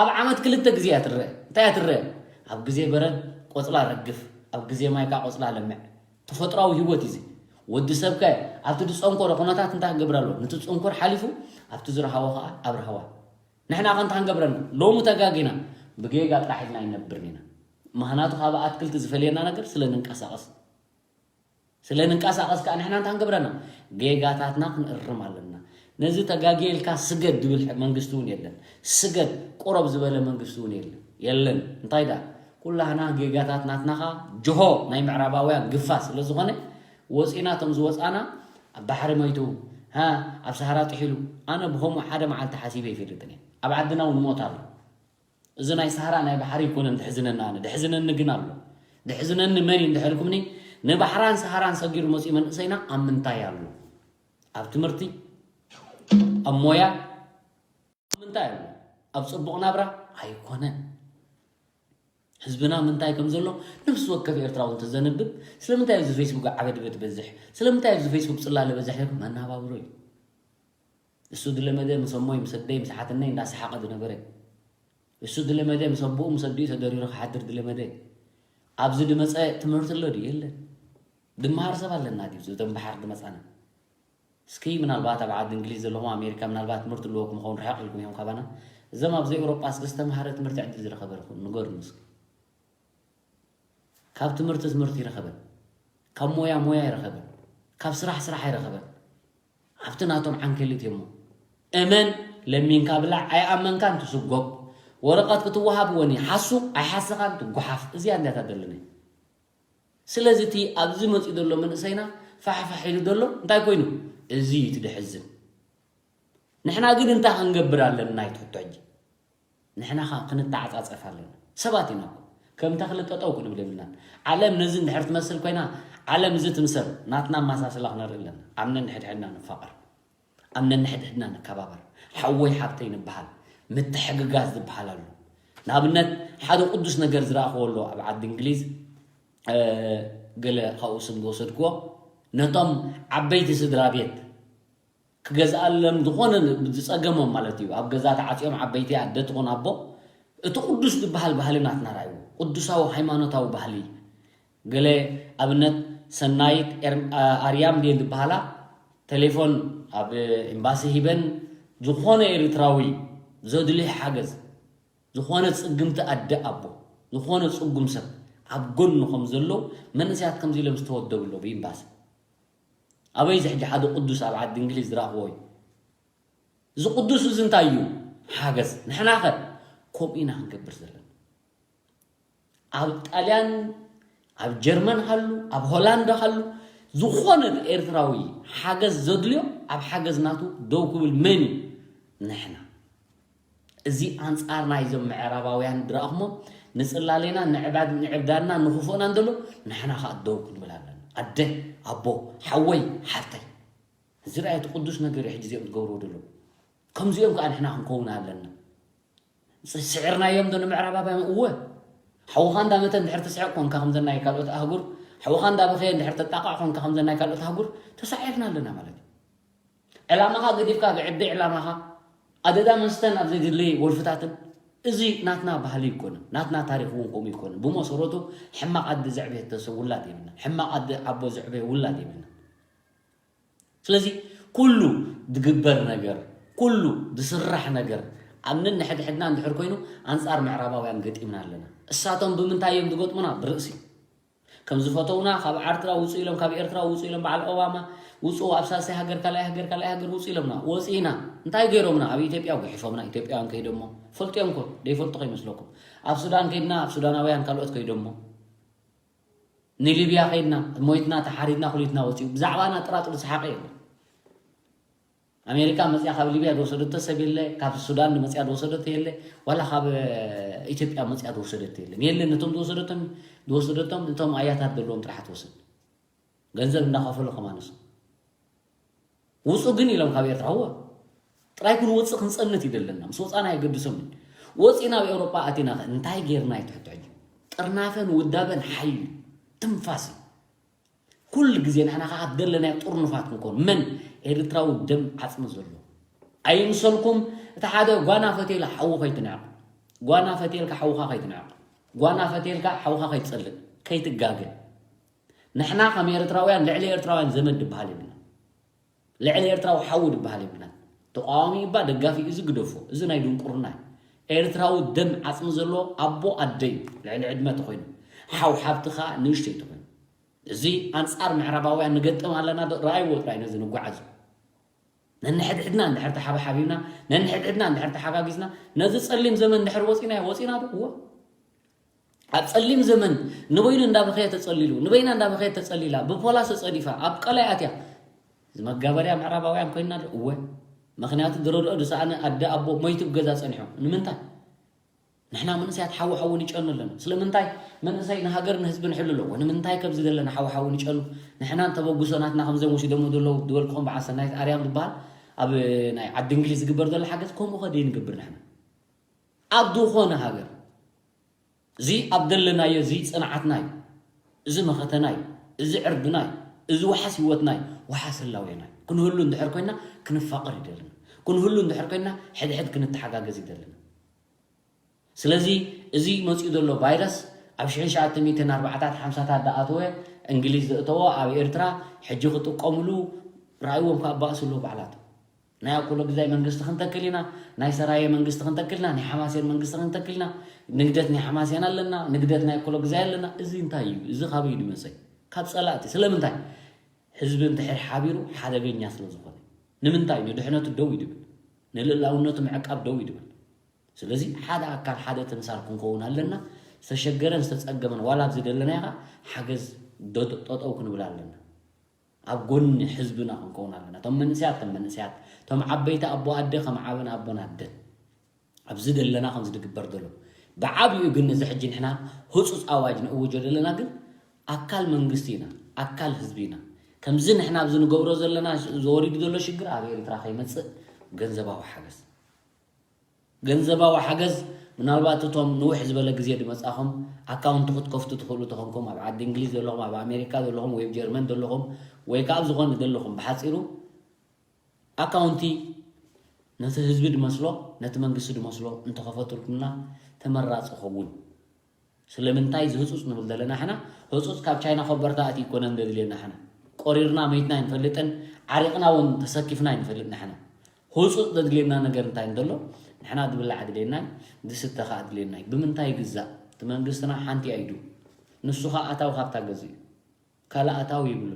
ኣብ ዓመት ክልተ ግዜ እያ ትረአ። እንታይ እያ ትረአ? ኣብ ግዜ በረድ ቆጽላ ረግፍ፣ ኣብ ግዜ ማይ ከኣ ቆጽላ ለምዕ። ተፈጥሮኣዊ ህይወት እዩ እዚ። ወዲ ሰብ ከ ኣብቲ ዝጸንኮሮ ኩነታት እንታይ ክገብር ኣለዎ? ነቲ ጽንኩር ሓሊፉ ኣብቲ ዝረሃቦ ከኣ ኣብ ራህዋ። ንሕና ከ እንታይ ክንገብር ኣለና? ሎሚ ተጋጊና ብጌጋ ጥራሕ ኢልና ኣይንነብርን ኢና። ምኽንያቱ ካብ ኣትክልቲ ዝፈልየና ነገር ስለ ንንቀሳቐስ። ስለ ንንቀሳቐስ ከኣ ንሕና እንታይ ክንገብረና? ጌጋታትና ክንእርም ኣለና። ነዚ ተጋግየ ኢልካ ስገድ ዝብል መንግስቲ እውን የለን። ስገድ ቁረብ ዝበለ መንግስቲ እውን የለን። የለን። እንታይ ደኣ? ኩላህና ጌጋታት ናትና ከኣ ጅሆ ናይ ምዕራባውያን ግፋ ስለ ዝኾነ ወፂና እቶም ዝወፃና ኣብ ባሕሪ መይቱ፣ ኣብ ሰሃራ ጥሒሉ። ኣነ ብኸምኡ ሓደ መዓልቲ ሓሲበ ይፈልጥን እየ። ኣብ ዓድና እውን ሞት ኣሎ። እዚ ናይ ሰሃራ ናይ ባሕሪ ኣይኮነን ድሕዝነና። ኣነ ድሕዝነኒ ግን ኣሎ። ድሕዝነኒ መን እዩ እንድሕልኩምኒ፣ ንባሕራን ሰሃራን ሰጊሩ መፅኡ መንእሰይና ኣብ ምንታይ ኣሎ? ኣብ ትምህርቲ፣ ኣብ ሞያ፣ ኣብ ምንታይ ኣሎ? ኣብ ፅቡቕ ናብራ ኣይኮነን። ህዝብና ምንታይ ከም ዘሎ ነፍሲ ወከፍ ኤርትራዊ እንተዘንብብ፣ ስለምንታይ ኣብዚ ፌስቡክ ዓበድበድ በዝሕ፣ ስለምንታይ ኣብዚ ፌስቡክ ፅላለ በዝሕ ኢልኩም መናባብሮ እዩ። እሱ ድለመደ ምስ ኣሞይ ምስ ኣደይ ምስ ሓትነይ እንዳሰሓቐ ዝነበረ፣ እሱ ድለመደ ምስ ኣቦኡ ምስ ኣዲኡ ተደሪሩ ክሓድር ድለመደ። ኣብዚ ድመፀ ትምህርቲ ኣሎ ድዩ? የለን። ድመሃር ሰብ ኣለና ድዩ? እዞም ባሕር ድመፃና እስኪ ምናልባት ኣብ ዓዲ እንግሊዝ ዘለኹም ኣሜሪካ ምናልባት ትምህርቲ ኣለዎ ክምኸውን ርሕቕ ኢልኩም እዮም ካባና። እዞም ኣብዚ ኤውሮጳ እስኪ ዝተምሃረ ትምህርቲ ዕድል ዝረኸበ ንገሩኒ እስኪ። ካብ ትምህርቲ ትምህርቲ ይረኸበን፣ ካብ ሞያ ሞያ ይረኸበን፣ ካብ ስራሕ ስራሕ ይረኸበን። ኣብቲ ናቶም ዓንኬል እትዮሞ። እመን ለሚንካ ብላዕ ኣይኣመንካን ትስጎግ። ወረቐት ክትወሃብ ወኒ ሓሱ ኣይሓሰኻን ትጓሓፍ። እዚኣ እንዲያ ታደለኒ። ስለዚ እቲ ኣብዚ መፂኡ ዘሎ መንእሰይና ፋሕፋሕ ኢሉ ዘሎ እንታይ ኮይኑ? እዚ እዩ እቲ ድሕዝን። ንሕና ግን እንታይ ክንገብር ኣለና? ይትሕቶ ሕጂ ንሕና ኸ ክንተዓፃፀፍ ኣለና። ሰባት ኢና እኮ። ከም ተኽሊ ጠጠው ክንብል የብልናን። ዓለም ነዚ እንድሕር ትመስል ኮይና፣ ዓለም እዚ ትምሰል፣ ናትና ኣመሳስላ ክነርኢ ኣለና። ኣብ ነንሕድሕድና ንፋቐር፣ ኣብ ነንሕድሕድና ንከባበር፣ ሓወይ ሓብተይ ንበሃል፣ ምትሕግጋዝ ዝበሃል ኣሎ። ንኣብነት ሓደ ቅዱስ ነገር ዝረኣኽዎ ኣሎ ኣብ ዓዲ እንግሊዝ፣ እ፣ ገለ ካብኡ ስም ዝወሰድክዎ፣ ነቶም ዓበይቲ ስድራ ቤት ክገዝኣሎም ዝኾነ ዝፀገሞም ማለት እዩ። ኣብ ገዛ ተዓፅዮም ዓበይቲ ኣደ ትኹን ኣቦ፣ እቲ ቅዱስ ዝበሃል ባህሊ ናትና ርኣይዎ። ቅዱሳዊ ሃይማኖታዊ ባህሊ። ገለ ኣብነት ሰናይት ኤር-፣ ኣ-፣ ኣርያም ድየን ዝበሃላ ቴሌፎን ኣብ ኤምባሲ ሂበን ዝኾነ ኤርትራዊ ዘድልዮ ሓገዝ፣ ዝኾነ ፅግምቲ ኣደ ኣቦ፣ ዝኾነ ፅጉም ሰብ ኣብ ጎኑ ከም ዘሎ መንእሰያት ከምዚ ኢሎም ዝተወደቡ ኣለዉ ብኤምባሲ። ኣበይ እዚ ሕጂ ሓደ ቅዱስ ኣብ ዓዲ እንግሊዝ ዝረኣኽዎ እዩ? እዚ ቅዱስ እዚ እንታይ እዩ? ሓገዝ። ንሕና ኸ ከምኡ ኢና ክንገብር ዘለና። ኣብ ጣልያን፣ ኣብ ጀርመን ሃሉ፣ ኣብ ሆላንድ ሃሉ፣ ዝኾነ ኤርትራዊ ሓገዝ ዘድልዮ ኣብ ሓገዝ ናቱ ደው ክብል መን እዩ? ንሕና። እዚ ኣንጻር ናይዞም ምዕራባውያን ድረኣኽሞ ንጽላሌና ንዕባድ-፣ ንዕብዳድና ንኽፉእና እንተሎ ንሕና ኸኣ ደው ክንብል ኣለና። ኣደ፣ ኣቦ፣ ሓወይ፣ ሓብተይ። እዚ ረኣይ እቲ ቅዱስ ነገር እዩ ሕጂ እዚኦም ዝገብርዎ ዘለዉ። ከምዚኦም ከኣ ንሕና ክንከውን ኣለና። ስ-፣ ስዒርናዮም ዶ ንምዕራባውያን? እወ። ሓውኻ እንዳመተ እንድሕር ትስሕቕ ኮንካ ከምዘን ናይ ካልኦት ኣህጉር፣ ሓውኻ እንዳበኸየ እንድሕር ተጣቕዕ ኮንካ ከምዘን ናይ ካልኦት ኣህጉር፣ ተሳዒርና ኣለና ማለት እዩ። ዕላማኻ ገዲፍካ ብዕቢ ዕላማኻ ኣደዳ መስተን ኣብ ዘይድለይ ወልፍታትን፣ እዚ ናትና ባህሊ ኣይኮነን፣ ናትና ታሪኽ እውን ከምኡ ኣይኮነን። ብመሰረቱ ሕማቕ ኣደ ዘዕበየ ተሰ-፣ ውላድ የብልና። ሕማቕ ኣደ ኣቦ ዘዕበየ ውላድ የብልና። ስለዚ ኩሉ ዝግበር ነገር፣ ኩሉ ዝስራሕ ነገር ኣብ ነንሕድሕድና እንድሕር ኮይኑ ኣንጻር ምዕራባውያን ገጢምና ኣለና። እሳቶም ብምንታይ እዮም ዝገጥሙና? ብርእሲ። ከም ዝፈተውና ካብ ዓርትራ ውፁ ኢሎም፣ ካብ ኤርትራ ውፁ ኢሎም፣ በዓል ኦባማ ውፁ፣ ኣብ ሳልሳይ ሃገር፣ ካልኣይ ሃገር፣ ካልኣይ ሃገር ውፁ ኢሎምና። ወፂና። እንታይ ገይሮምና? ኣብ ኢትዮጵያ ጉሒፎምና። ኢትዮጵያውያን ከይዶሞ። ፈልጥዮም ኮ፣ ደይፈልጡ ከይመስለኩም። ኣብ ሱዳን ከይድና፣ ኣብ ሱዳናውያን ካልኦት ከይዶሞ። ንሊብያ ከይድና፣ ሞይትና፣ ተሓሪድና፣ ኩሊትና ወፂኡ። ብዛዕባና ጥራጥሩ ዝሰሓቀ የለን። ኣሜሪካ መፅያ ካብ ሊብያ ዝወሰደቶ ሰብ የለ፣ ካብ ሱዳን መፅያ ዝወሰደቶ የለ፣ ዋላ ካብ፣ እ፣ ኢትዮጵያ መፅያ ዝወሰደቶ የለን። የለን፣ ነቶም ዝወሰደቶም፣ ዝወሰደቶም እቶም ኣያታት ዘለዎም ጥራሕ ትወስድ። ገንዘብ እንዳኸፈሉ ከማንሱ። ውፁ ግን ኢሎም ካብ ኤርትራ፣ እወ። ጥራይ ክንወፅእ ክንፀንት እዩ ዘለና። ምስ ወፃና የገድሶም እዩ። ወፂና ኣብ ኤውሮጳ ኣቲና ከ እንታይ ጌርና እዩ ትሕቶ ሕጂ? ጥርናፈን ውዳበን ሓይሊ ትንፋስ እዩ። ኩሉ ግዜ ንሕና ከኣ ደለናዮ ጥርኑፋት ክንኮን። መን? ኤርትራዊ ደም ዓጽሚ ዘሎ። ኣይምሰልኩም፣ እቲ ሓደ ጓና ፈትየላ ሓዊ ከይትንዕቕ። ጓና ፈትየልካ ሓውኻ ከይትንዕቕ። ጓና ፈትየልካ ሓውኻ ከይትጸልእ፣ ከይትጋገ። ንሕና ከም ኤርትራውያን ልዕሊ ኤርትራውያን ዘመድ ዝበሃል የብልና። ልዕሊ ኤርትራዊ ሓዊ ዝበሃል የብልናን። ተቃዋሚ እባ ደጋፊ እዚ ግደፎ። እዚ ናይ ድንቁርና እዩ። ኤርትራዊ ደም ዓጽሚ ዘለዎ ኣቦ ኣደይ ልዕሊ ዕድመ ተኾይኑ፣ ሓው ሓብቲ ከኣ ንእሽተይ ተኾይኑ። እዚ ኣንጻር ምዕራባውያን ንገጥም ኣለና ዶ? ረኣይዎ ጥራይ ነዚ ንጓዓዝ። ነንሕድሕድና እንድሕር ተሓባሓቢብና፣ ነንሕድሕድና እንድሕር ተሓጋጊዝና፣ ነዚ ጸሊም ዘመን እንድሕር ወጺናዮ፣ ወጺና ዶ? እወ። ኣብ ጸሊም ዘመን ንበይኑ እንዳበኸየ ተጸሊሉ፣ ንበይና እንዳበኸየት ተጸሊላ፣ ብፖላስ ተጸዲፋ፣ ኣብ ቀላይ ኣትያ። እዚ መጋበርያ ምዕራባውያን ኮይና ዶ? እወ። ምኽንያቱ ዝረድኦ ዝሰኣነ ኣደ ኣቦ ሞይቱ ኣብ ገዛ ጸኒሑ። ንምንታይ? ንሕና መንእሰያት ሓዊ ሓዊ ንጨኑ ኣለና። ስለምንታይ? መንእሰይ ንሃገር ንህዝቢ ንሕሉ ኣለዎ። ንምንታይ ከምዚ ዘለና ሓዊ ሓዊ ንጨኑ? ንሕና እንተበጉሶ ናትና ከምዞም ወሲዶሞ ዘለዉ ዝበልኩኹም በዓል ሰናይት ኣርያም ዝበሃል ኣብ ናይ ዓዲ እንግሊዝ ዝግበር ዘሎ ሓገዝ ከምኡ ከ ደይንገብር ንሕና? ኣብ ዝኾነ ሃገር እዚ ኣብ ዘለናዮ እዚ ጽንዓትና እዩ። እዚ መኸተና እዩ። እዚ ዕርድና እዩ። እዚ ወሓስ ህይወትና እዩ። ወሓስ ህላዌና እዩ። ክንህሉ እንድሕር ኮይና ክንፋቐር ይደልና። ክንህሉ እንድሕር ኮይና ሕድሕድ ክንተሓጋገዝ ይደልና። ስለዚ እዚ መፂኡ ዘሎ ቫይረስ ኣብ ሽሕን ትሽዓተ ሚእትን ኣርባዓታት ሓምሳታት ዝኣተወ እንግሊዝ ዘእተዎ ኣብ ኤርትራ ሕጂ ክጥቀምሉ ረኣይዎም ከኣባእሱ ኣለዉ ባዕላቶም። ናይ ኣኮሎ ግዛይ መንግስቲ ክንተክል ኢና፣ ናይ ሰራየ መንግስቲ ክንተክል ኢና፣ ናይ ሓማሴን መንግስቲ ክንተክል ኢና፣ ንግደት ናይ ሓማሴን ኣለና፣ ንግደት ናይ ኣኮሎ ግዛይ ኣለና። እዚ እንታይ እዩ? እዚ ካበይ እዩ ድመፀ? ካብ ፀላእቲ። ስለምንታይ? ህዝቢ እንድሕር ሓቢሩ ሓደገኛ ስለ ዝኾነ። ንምንታይ? ንድሕነቱ ደው ይድብል፣ ንልእላውነቱ ምዕቃብ ደው ይድብል። ስለዚ ሓደ ኣካል ሓደ ተምሳል ክንከውን ኣለና። ዝተሸገረን ዝተፀገመን ዋላ ኣብዚ ደለናዮ ከዓ ሓገዝ ዶ- ጠጠው ክንብል ኣለና። ኣብ ጎኒ ህዝብና ክንከውን ኣለና። እቶም መንእሰያት ከም መንእሰያት፣ እቶም ዓበይቲ ኣቦ ኣደ ከም ዓበን ኣቦን ኣደን ኣብዚ ዘለና ከምዚ ዝግበር ዘሎ ብዓብኡ ግን ነዚ ሕጂ ንሕና ህፁፅ ኣዋጅ ንእውጆ ዘለና ግን ኣካል መንግስቲ ኢና፣ ኣካል ህዝቢ ኢና። ከምዚ ንሕና ኣብዚ ንገብሮ ዘለና ዝወሪዱ ዘሎ ሽግር ኣብ ኤርትራ ከይመፅእ ገንዘባዊ ሓገዝ ገንዘባዊ ሓገዝ ምናልባት እቶም ንውሕ ዝበለ ግዜ ድመጻኹም ኣካውንቲ ክትከፍቱ ትኽእሉ ተኾንኩም ኣብ ዓዲ እንግሊዝ ዘለኹም ኣብ ኣሜሪካ ዘለኹም ወይ ጀርመን ዘለኹም ወይ ከዓ ኣብ ዝኾነ ዘለኹም ብሓፂሩ ኣካውንቲ ነቲ ህዝቢ ድመስሎ ነቲ መንግስቲ ድመስሎ እንተኸፈትልኩምና ተመራፂ ኸውን። ስለምንታይ እዚ ህፁፅ ንብል ዘለና ሕና ህፁፅ ካብ ቻይና ኮበርታ ኣቲ ይኮነን ዘድልየና ሕና ቆሪርና መይትና ኣይንፈልጥን ዓሪቕና እውን ተሰኪፍና ኣይንፈልጥና ሕና ህፁፅ ዘድልየና ነገር እንታይ እንተሎ ንሕና ዝብላዕ ኣድልየና ዝስተ ከዓ ኣድልየና እዩ ብምንታይ ይግዛእ እቲ መንግስትና ሓንቲ ኣይዱ ንሱ ከዓ ኣታዊ ካብታ ገዝ እዩ ካልእ ኣታዊ ይብሉ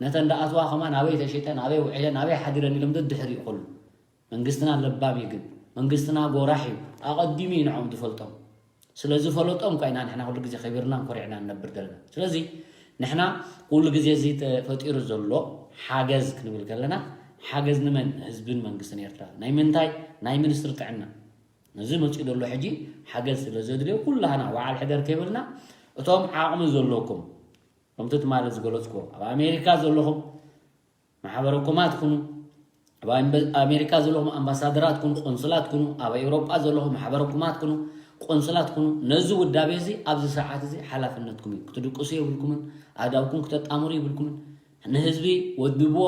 ነተን ደኣትዋ ከማን ኣበይ ተሸጠን ኣበይ ውዒለን ኣበይ ሓዲረን ኢሎም ደድሕሪ ይኸሉ መንግስትና ለባም እዩ ግን መንግስትና ጎራሕ እዩ ኣቐዲሙ እዩ ንዖም ዝፈልጦም ስለዝፈለጦም እኳ ኢና ንሕና ኩሉ ግዜ ከቢርናን ኮሪዕና ንነብር ዘለና ስለዚ ንሕና ኩሉ ግዜ እዚ ተፈጢሩ ዘሎ ሓገዝ ክንብል ከለና ሓገዝ ንመን ህዝብን መንግስትን ኤርትራ ናይ ምንታይ ናይ ሚኒስትሪ ጥዕና ነዚ መፅኡ ዘሎ ሕጂ ሓገዝ ስለ ዘድልዮ ኩላህና ወዓል ሕደር ከይበልና እቶም ዓቕሚ ዘለኩም ከምቲ ትማሊ ዝገለፅኩ ኣብ ኣሜሪካ ዘለኹም ማሕበረ ኮማት ኩኑ ኣብ ኣሜሪካ ዘለኹም ኣምባሳደራት ኩኑ ቆንስላት ኩኑ ኣብ ኤውሮጳ ዘለኹም ማሕበረ ኮማት ኩኑ ቆንስላት ኩኑ ነዚ ውዳቤ እዚ ኣብዚ ሰዓት እዚ ሓላፍነትኩም እዩ ክትድቅሱ የብልኩምን ኣዳውኩም ክተጣምሩ የብልኩምን ንህዝቢ ወድብዎ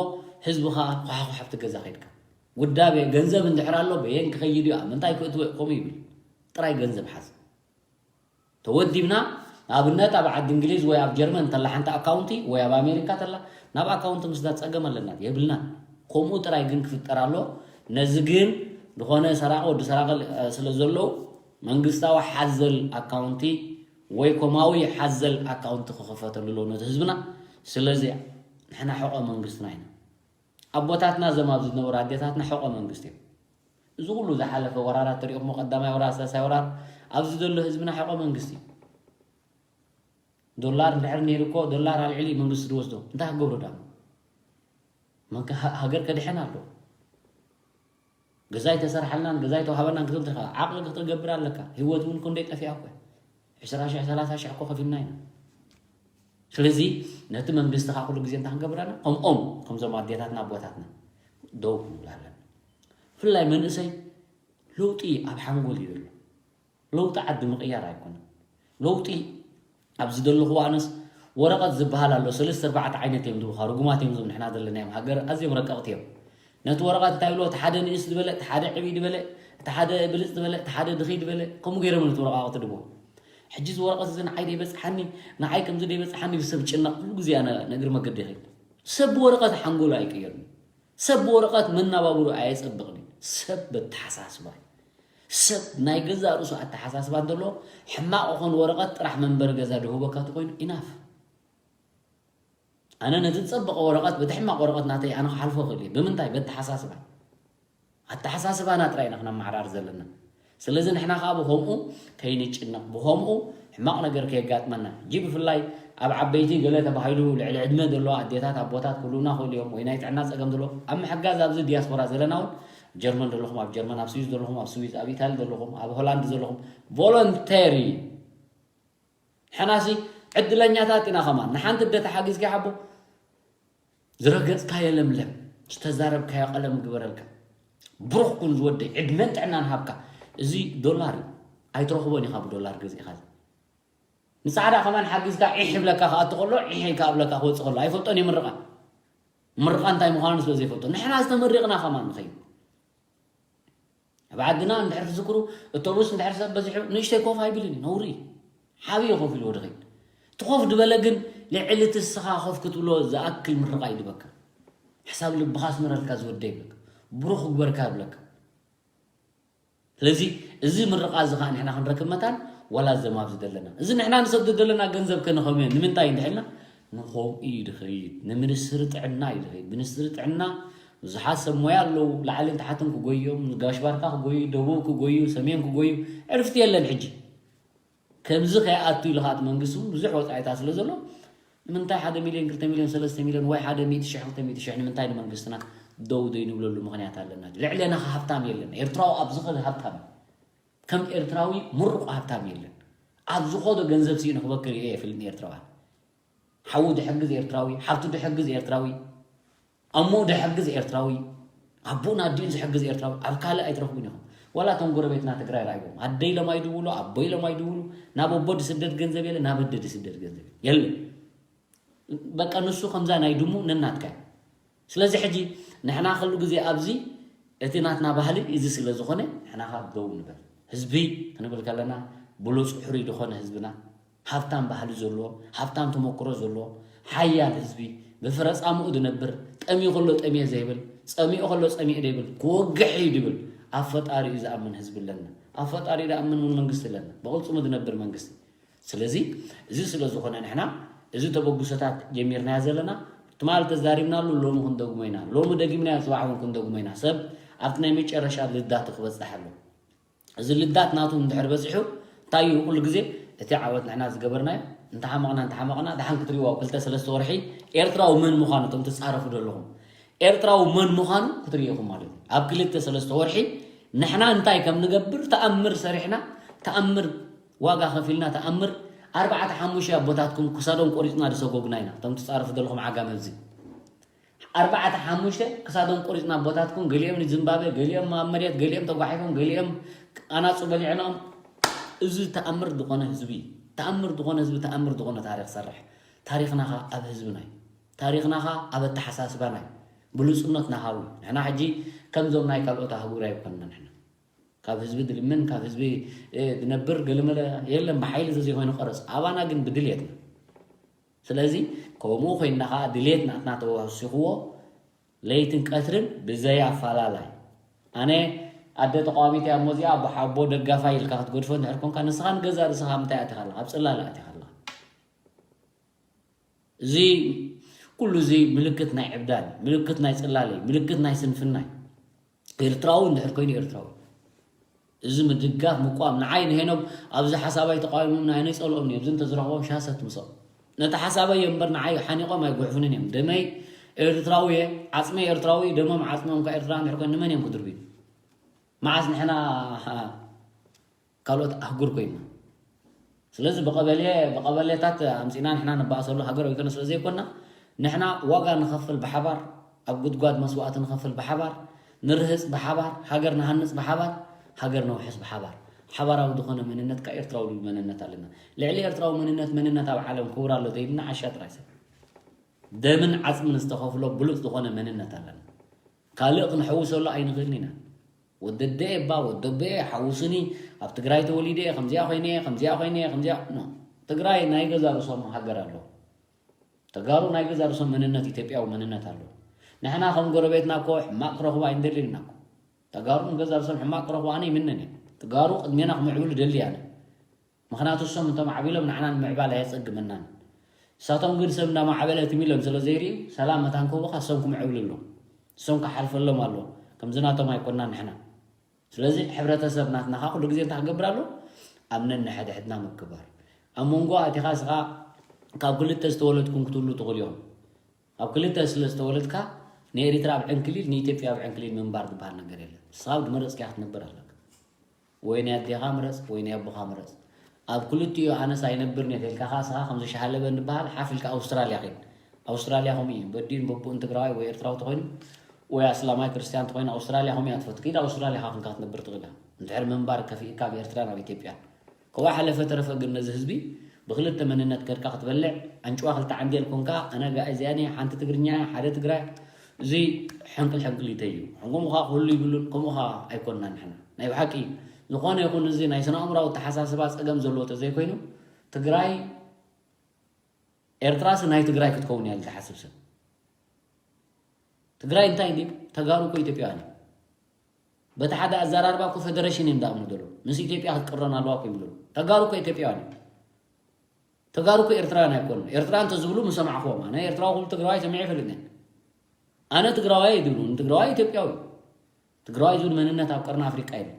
ህዝቢ ከዓ ኳሓኳሓብቲ ገዛ ከይድካ ውዳቤ ገንዘብ እንድሕር ኣሎ በየን ክኸይድ እዩ ኣብ ምንታይ ክእትወ ከምኡ ይብል ጥራይ ገንዘብ ሓዝ ተወዲብና ኣብነት ኣብ ዓዲ እንግሊዝ ወይ ኣብ ጀርመን እንተላ ሓንቲ ኣካውንቲ ወይ ኣብ ኣሜሪካ ተላ ናብ ኣካውንቲ ምስዳድ ፀገም ኣለና የብልና ከምኡ ጥራይ ግን ክፍጠር ኣሎ ነዚ ግን ዝኾነ ሰራቂ ወዲ ሰራቂ ስለ ዘለዉ መንግስታዊ ሓዘል ኣካውንቲ ወይ ኮማዊ ሓዘል ኣካውንቲ ክኸፈተሉ ኣሎ ነቲ ህዝብና ስለዚ ንሕና ሕቆ መንግስትና ኢና ኣቦታትና ዘም ኣብዚ ዝነበሩ ኣዴታትና ሕቆ መንግስቲ እዮም እዚ ኩሉ ዝሓለፈ ወራራት ተሪኦሞ ቀዳማይ ወራር ሳልሳይ ወራር ኣብዚ ዘሎ ህዝብና ሕቆ መንግስቲ እዩ ዶላር እንድሕር ነይሩ እኮ ዶላር ኣልዒሉ እዩ መንግስቲ ዝወስዶ እንታይ ክገብሮ ዳ ሃገር ከድሕን ኣሎ ገዛይ ተሰርሓልናን ገዛይ ተዋሃበናን ክትብል ትኻ ዓቕሊ ክትገብር ኣለካ ህይወት እውን ኮንደይ ጠፊኣ እኮ ዕስራ ሽሕ ሰላሳ ሽሕ እኮ ከፊልና ኢና ስለዚ ነቲ መንግስቲ ካ ኩሉ ግዜ እንታይ ክንገብር ኣለና ከምኦም ከምዞም ኣዴታትና ኣቦታትና ደው ክንብል ኣለና ብፍላይ መንእሰይ ለውጢ ኣብ ሓንጎል እዩ ዘሎ ለውጢ ዓዲ ምቕያር ኣይኮነን ለውጢ ኣብዚ ዘለኹ ኣነስ ወረቐት ዝበሃል ኣሎ ሰለስተ ኣርባዕተ ዓይነት እዮም ዝብኻ ርጉማት እዮም ዞም ንሕና ዘለናዮም ሃገር ኣዝዮም ረቀቕቲ እዮም ነቲ ወረቐት እንታይ ብሎ እቲ ሓደ ንእስ ዝበለ እቲ ሓደ ዕብይ ዝበለ እቲ ሓደ ብልፅ ዝበለ እቲ ሓደ ድኺ ዝበለ ከምኡ ገይሮም ነቲ ወረቓቕቲ ድቦ ሕጂ እዚ ወረቐት እዚ ንዓይ ደይበፅሓኒ ንዓይ ከምዚ ደይበፅሓኒ ብሰብ ጭነቕ ኩሉ ግዜ ኣነ ነግሪ መገዲ ይኸይድ ሰብ ብወረቐት ሓንጎሉ ኣይቅየርን እዩ ሰብ ብወረቐት መናባብሩ ኣየፀብቕን እዩ ሰብ በተሓሳስባ እዩ ሰብ ናይ ገዛእ ርእሱ ኣተሓሳስባ እንተሎ ሕማቕ ኾን ወረቐት ጥራሕ መንበሪ ገዛ ድህበካ ተኮይኑ ኢናፍ ኣነ ነቲ ዝፀበቐ ወረቐት በቲ ሕማቕ ወረቐት ናተይ ኣነ ክሓልፎ ክእል እየ ብምንታይ በተሓሳስባ ኣተሓሳስባና ጥራይ ኢና ክነመሓዳር ዘለና ስለዚ ንሕና ከዓ ብከምኡ ከይንጭነቕ ብከምኡ ሕማቕ ነገር ከየጋጥመና። ሕጂ ብፍላይ ኣብ ዓበይቲ ገለ ተባሂሉ ልዕሊ ዕድመ ዘለዋ ኣዴታት፣ ኣቦታት ክህልውና ክእሉ እዮም፣ ወይ ናይ ጥዕና ጸገም ዘለዎ። ኣብ ምሕጋዝ ኣብዚ ዲያስፖራ ዘለና እውን፣ ኣብ ጀርመን ዘለኹም፣ ኣብ ጀርመን፣ ኣብ ስዊዝ ዘለኹም፣ ኣብ ስዊዝ፣ ኣብ ኢታሊ ዘለኹም፣ ኣብ ሆላንድ ዘለኹም፣ ቮለንተሪ። ንሕናሲ ዕድለኛታት ኢና። ከማን ንሓንቲ ኣደ ተሓጊዝካ ሓቦ፣ ዝረገጽካዮ ለምለም፣ ዝተዛረብካዮ ቀለም ግበረልካ። ብሩኽ ኩን ዝወደይ፣ ዕድመን ጥዕናን ሃብካ። እዚ ዶላር እዩ። ኣይትረኽቦን ኢኻ ብዶላር ገዚእኻ። ንጻዕዳ ከማን ሓጊዝካ ዒሕ ይብለካ ክኣቱ ከሎ፣ ዒሕ ኢልካ ኣብለካ ክወጽእ ከሎ። ኣይፈልጦን እዩ ምርቓ። ምርቓ እንታይ ምዃኑ ስለ ዘይፈልጦ። ንሕና ዝተመሪቕና ከማን ንኸይድ። ኣብ ዓድና እንድሕር ትዝክሩ፣ እቶቡስ እንድሕር ሰብ በዚሑ፣ ንእሽተይ ኮፍ ኣይብልን እዩ፣ ነውሪ እዩ። ሓብየ ኮፍ ኢልዎ ድኸይድ። እቲ ኮፍ ዝበለ ግን ልዕሊ እቲ እስኻ ኮፍ ክትብሎ ዝኣክል ምርቓ ይድበካ። ሓሳብ ልብኻ ኣስምረልካ ዝወደ ይብለካ። ብሩኽ ግበርካ ይብለካ። ስለዚ እዚ ምርቓ እዚ ኸዓ ንሕና ክንረክብ መታን ዋላ እዞም ኣብዚ ዘለና። እዚ ንሕና ንሰዶ ዘለና ገንዘብ ከ ንኸምዮ ንምንታይ እንድሕልና ንኸምኡ እዩ ድኸይድ። ንሚኒስትሪ ጥዕና እዩ ድኸይድ። ሚኒስትሪ ጥዕና ብዙሓት ሰብ ሞያ ኣለዉ። ላዕልን ታሕትን ክጎዮም፣ ጋሽ ባርካ ክጎዩ፣ ደቡብ ክጎዩ፣ ሰሜን ክጎዩ፣ ዕርፍቲ የለን ሕጂ። ከምዚ ከይኣቱ ኢሉ ኸዓ እቲ መንግስቲ እውን ብዙሕ ወጻኢታት ስለ ዘሎ ንምንታይ ሓደ ሚልዮን፣ ክልተ ሚልዮን፣ ሰለስተ ሚልዮን ወይ ሓደ ሚእቲ ሽሕ፣ ክልተ ሚእቲ ሽሕ ንምንታይ ንመንግስትና ደው ዘይንብለሉ ምኽንያት ኣለና? ልዕሌና ሃብታም የለን። ኤርትራዊ ኣብ ዝኽእል ሃብታም እዩ። ከም ኤርትራዊ ምሩቕ ሃብታም የለን። ኣብ ዝኾዶ ገንዘብ ስኢኑ ክበክር እየ የፍልን ኤርትራውያን። ሓዉ ድሕግዝ ኤርትራዊ፣ ሓብቱ ድሕግዝ ኤርትራዊ፣ ኣሞኡ ድሕግዝ ኤርትራዊ፣ ኣቦኡን ኣዲኡን ዝሕግዝ ኤርትራዊ ኣብ ካልእ ኣይትረኽቡን ኢኹም። ዋላ እቶም ጎረቤትና ትግራይ ራእይዎም። ኣደ ኢሎም ኣይድውሉ፣ ኣቦ ኢሎም ኣይድውሉ። ናብ ኣቦ ድስደድ ገንዘብ የለ፣ ናብ ኣደ ድስደድ ገንዘብ የለ። የለ። በቃ ንሱ ከምዛ ናይ ድሙ ነናትካ እዩ። ስለዚ ሕጂ ንሕና ኩሉ ግዜ ኣብዚ እቲ ናትና ባህሊ እዚ ስለ ዝኾነ ንሕና ካብ ደው ንበል። ህዝቢ ክንብል ከለና ብሉጽ ሕሩይ ዝኾነ ህዝብና፣ ሃብታም ባህሊ ዘለዎ፣ ሃብታም ተመክሮ ዘለዎ፣ ሓያል ህዝቢ፣ ብፍረ ጻምኡ ዝነብር፣ ጠምዩ ከሎ ጠምየ ዘይብል፣ ጸሚኡ ከሎ ጸሚኡ ዘይብል፣ ክወግሕ እዩ ዝብል ኣብ ፈጣሪ እዩ ዝኣምን ህዝቢ ኣለና። ኣብ ፈጣሪ ዝኣምን እውን መንግስቲ ኣለና። ብቕልጽሙ ዝነብር መንግስቲ። ስለዚ እዚ ስለ ዝኾነ ንሕና እዚ ተበግሶታት ጀሚርናዮ ዘለና፣ ትማሊ ተዛሪብናሉ፣ ሎሚ ክንደግሞ ኢና። ሎሚ ደጊምናዮ፣ ጽባሕ እውን ክንደግሞ ኢና። ሰብ ኣብቲ ናይ መጨረሻ ልዳቱ ክበጽሕ ኣሎ። እዚ ልዳት ናቱ እንድሕር በጺሑ፣ እንታይ እዩ ኩሉ ግዜ እቲ ዓወት ንሕና ዝገበርናዮ፣ እንተሓመቕና፣ እንተሓመቕና፣ ደሓን ክትሪእዎ ኣብ ክልተ ሰለስተ ወርሒ ኤርትራዊ መን ምዃኑ እቶም ትጻረፉ ዘለኹም። ኤርትራዊ መን ምዃኑ ክትሪኡ ኢኹም ማለት እዩ። ኣብ ክልተ ሰለስተ ወርሒ ንሕና እንታይ ከም ንገብር ተኣምር ሰሪሕና፣ ተኣምር ዋጋ ከፊልና፣ ተኣምር ኣርባዕተ ሓሙሽተ ኣቦታትኩም ክሳዶም ቆሪጽና ዝሰጎግና ኢና። እቶም ትጻረፉ ዘለኹም ዓጋመ እዚ። ኣርባዕተ ሓሙሽተ ክሳዶም ቆሪጽና ኣቦታትኩም፣ ገሊኦም ንዝምባበ፣ ገሊኦም ኣብ መሬት፣ ገሊኦም ተጓሒፎም፣ ገሊኦም ኣናጹ በሊዕናኦም። እዚ ተኣምር ዝኾነ ህዝቢ፣ ተኣምር ዝኾነ ህዝቢ፣ ተኣምር ዝኾነ ታሪኽ ሰርሕ። ታሪኽና ኸኣ ኣብ ህዝብና እዩ። ታሪኽና ኸኣ ኣብ ኣተሓሳስባና እዩ። ብሉጽነት ናሃዊ። ንሕና ሕጂ ከምዞም ናይ ካልኦት ኣህጉር ኣይኮንና ንሕና። ካብ ህዝቢ ድልምን ካብ ህዝቢ፣ እ፣ ድነብር ገለመለ የለን፣ ብሓይሊ ዘዘይኮይኑ ቀረጽ። ኣባና ግን ብድልየትና። ስለዚ ከምኡ ኮይንና ኸኣ ድልየት ናትና ተወሲኽዎ ለይትን ቀትርን ብዘይ ኣፈላላይ። ኣነ ኣደ ተቃዋሚት እያ እሞ እዚኣ ኣቦ ሓቦ ደጋፋይ ኢልካ ክትገድፎ እንድሕር ኮንካ ንስኻ ንገዛእ ርእስኻ ምንታይ ኣቲኻ ኣለኻ? ኣብ ጽላለ ኣቲኻ ኣለኻ። እዚ ኩሉ እዚ ምልክት ናይ ዕብዳን፣ ምልክት ናይ ጽላለ፣ ምልክት ናይ ስንፍና እዩ። ኤርትራዊ እንድሕር ኮይኑ ኤርትራዊ። እዚ ምድጋፍ፣ ምቋም፣ ንዓይ ንሄኖም ኣብዚ ሓሳባይ ተቃዊሞም ናይ ነይ ጸልኦም እዮም። እዚ እንተዝረኽቦም ሻሰት ምሶም። ነቲ ሓሳበይ እዮም እምበር ንዓይ ሓኒቖም ኣይጉሕፉንን እዮም። ደመይ ኤርትራዊ እየ፣ ዓጽመይ ኤርትራዊ፣ ደሞም ዓጽሞም ከኣ ኤርትራዊ እንድሕር ኮይኑ ንመን እዮም ክድርብዩ? መዓስ ንሕና ካልኦት ኣህጉር ኮይንና? ስለዚ ብቐበሌ፣ ብቐበሌታት ኣምጺእና ንሕና ንበኣሰሉ ሃገር ወይኮነ ስለ ዘይኮንና፣ ንሕና ዋጋ ንኸፍል ብሓባር፣ ኣብ ጉድጓድ መስዋእቲ ንኸፍል ብሓባር፣ ንርህጽ ብሓባር፣ ሃገር ንሃንጽ ብሓባር፣ ሃገር ነውሕስ ብሓባር። ሓባራዊ ዝኾነ መንነት ከኣ ኤርትራዊ መንነት ኣለና። ልዕሊ ኤርትራዊ መንነት፣ መንነት ኣብ ዓለም ክቡር ኣሎ ተይልና ዓሻ ጥራይ ሰብ። ደምን ዓጽምን ዝተኸፍሎ ብሉጽ ዝኾነ መንነት ኣለና። ካልእ ክንሕውሰሉ ኣይንኽእልን ኢና። ወደደየ እባ፣ ወደበየ ሓውስኒ፣ ኣብ ትግራይ ተወሊደ እየ፣ ከምዚኣ ኮይነ እየ፣ ከምዚኣ ኮይነ እየ፣ ከምዚኣ፣ ኖ። ትግራይ ናይ ገዛ ርእሶም ሃገር ኣለዎ። ተጋሩ ናይ ገዛ ርእሶም መንነት፣ ኢትዮጵያዊ መንነት ኣለዎ። ንሕና ከም ጎረቤትና እኮ ሕማቕ ክረኽቡ ኣይንደልን ኢና እኮ። ተጋሩ ንገዛ ርእሶም ሕማቕ ክረኽቡ ኣነ ይምነን እየ። ተጋሩ ቅድሜና ክምዕብሉ ደሊ ኣነ። ምኽንያቱ እሶም እንተማዕቢሎም ንዓና ንምዕባል ኣየጸግመናን። ንሳቶም ግን ሰብ እንዳማዕበለ ትም ኢሎም ስለ ዘይርእዩ፣ ሰላም መታን ክህቡኻ እሶም ክምዕብሉ ኣለዎም። እሶም ክሓልፈሎም ኣለዎ። ከምዚ ናቶም ኣይኮንናን ንሕና። ስለዚ ሕብረተሰብ ናትና ኸኣ ኩሉ ግዜ እንታይ ክገብር ኣለዎ? ኣብ ነንሕድሕድና ምክባር። ኣብ መንጎ ኣቲኻ ስኻ ካብ ክልተ ዝተወለድኩም ክትህሉ ትኽእሉ እዮም። ኣብ ክልተ ስለ ዝተወለድካ ንኤሪትራ ኣብ ዕንክሊል ንኢትዮጵያ ኣብ ዕንክሊል ምንባር ዝበሃል ነገር የለን። ስኻ ዝመረጽካ ክትነብር ኣለካ። ወይ ናይ ኣዴኻ ምረጽ ወይ ናይ ኣቦኻ ምረጽ። ኣብ ክልቲኡ ኣነስ ኣይነብርን እየ ተልካ ከኣ ስኻ ከምዚ ሻሃለበ እንድበሃል ሓፍ ኢልካ ኣውስትራልያ ኸይድ። ኣውስትራልያ ከምኡ እዩ። በዲን በቡእን ትግራዋይ ወይ ኤርትራዊ ተኾይኑ ወይ ኣስላማይ ክርስትያን ተኾይኑ ኣውስትራልያ ከምኡ እያ ትፈቱ። ኪድ ኣውስትራልያ ኻ ክንካ ክትነብር ትኽእል እያ። እንድሕር ምንባር ከፊእካ ኣብ ኤርትራን ኣብ ኢትዮጵያን። ከዋ ሓለፈ ተረፈ ግን ነዚ ህዝቢ ብክልተ መንነት ከድካ ክትበልዕ ኣንጭዋ ክልተ ዓንዴል ኮንካ ኣነ ጋእዝያን እየ ሓንቲ ትግርኛ እየ ሓደ ትግራይ እዚ ሕንቅል ሕንቅሊተይ እዩ። ሕንቁምኻ ክህሉ ይብሉን ከምኡኻ ኣይኮንና ንሕና ናይ ብሓቂ ዝኾነ ይኹን እዚ ናይ ስነ ኣእምራዊ ኣተሓሳስባ ፀገም ዘለዎ ተዘይኮይኑ ትግራይ ኤርትራስ ናይ ትግራይ ክትከውን እያ ዝሓስብ ሰብ ትግራይ እንታይ እንዲ ተጋሩ እኮ ኢትዮጵያውያን እዮም። በቲ ሓደ ኣዘራርባ እኮ ፌደሬሽን እዮም ዝኣምኑ ዘለዉ ምስ ኢትዮጵያ ክትቅረን ኣለዋ እኮ ይብሉ ዘለዉ። ተጋሩ እኮ ኢትዮጵያውያን እዮም። ተጋሩ እኮ ኤርትራውያን ኣይኮኑን። ኤርትራ እንተዝብሉ ምሰማዕክዎም። ኣነ ኤርትራዊ ክብሉ ትግራዋይ ሰሚዐ ይፈልጥን። ኣነ ትግራዋይ እዩ ዝብሉ ንትግራዋይ ኢትዮጵያዊ ትግራዋይ ዝብል መንነት ኣብ ቀርኒ ኣፍሪቃ የለን።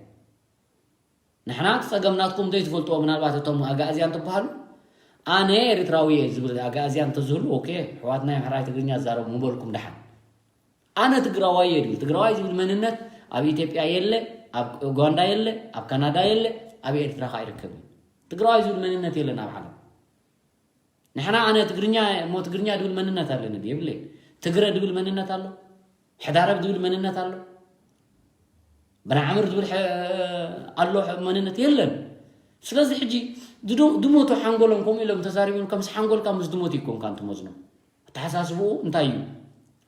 ንሕና እቲ ጸገም ናትኩም ዘይትፈልጥዎ ምናልባት እቶም ኣጋእዝያን ትበሃሉ ኣነ ኤርትራዊ እየ ዝብል ኣጋእዝያን እንተዝህሉ ኦኬ ኣሕዋትና ምሕራይ ትግርኛ ዝዛረቡ ምበልኩም ደሓን። ኣነ ትግራዋይ እየ ዝብል ትግራዋይ ዝብል መንነት ኣብ ኢትዮጵያ የለ፣ ኣብ ኡጋንዳ የለ፣ ኣብ ካናዳ የለ፣ ኣብ ኤርትራ ከኣ ይርከብ እዩ። ትግራዋይ ዝብል መንነት የለን ኣብ ዓለም። ንሕና ኣነ ትግርኛ እሞ ትግርኛ ዝብል መንነት ኣለኒ ድዩ? የብለይ። ትግረ ዝብል መንነት ኣሎ? ሕዳረብ ዝብል መንነት ኣሎ? ብንዓምር ዝብል ሐ- ኣሎ ሐ- መንነት የለን። ስለዚ ሕጂ ዝዶ- ዝሞቱ ሓንጎሎም ከምኡ ኢሎም ተዛሪቦም ከምዚ ሓንጎልካ ምስ ዝሞቱ ይኮንካ እንትመዝኖም ኣተሓሳስብኡ እንታይ እዩ?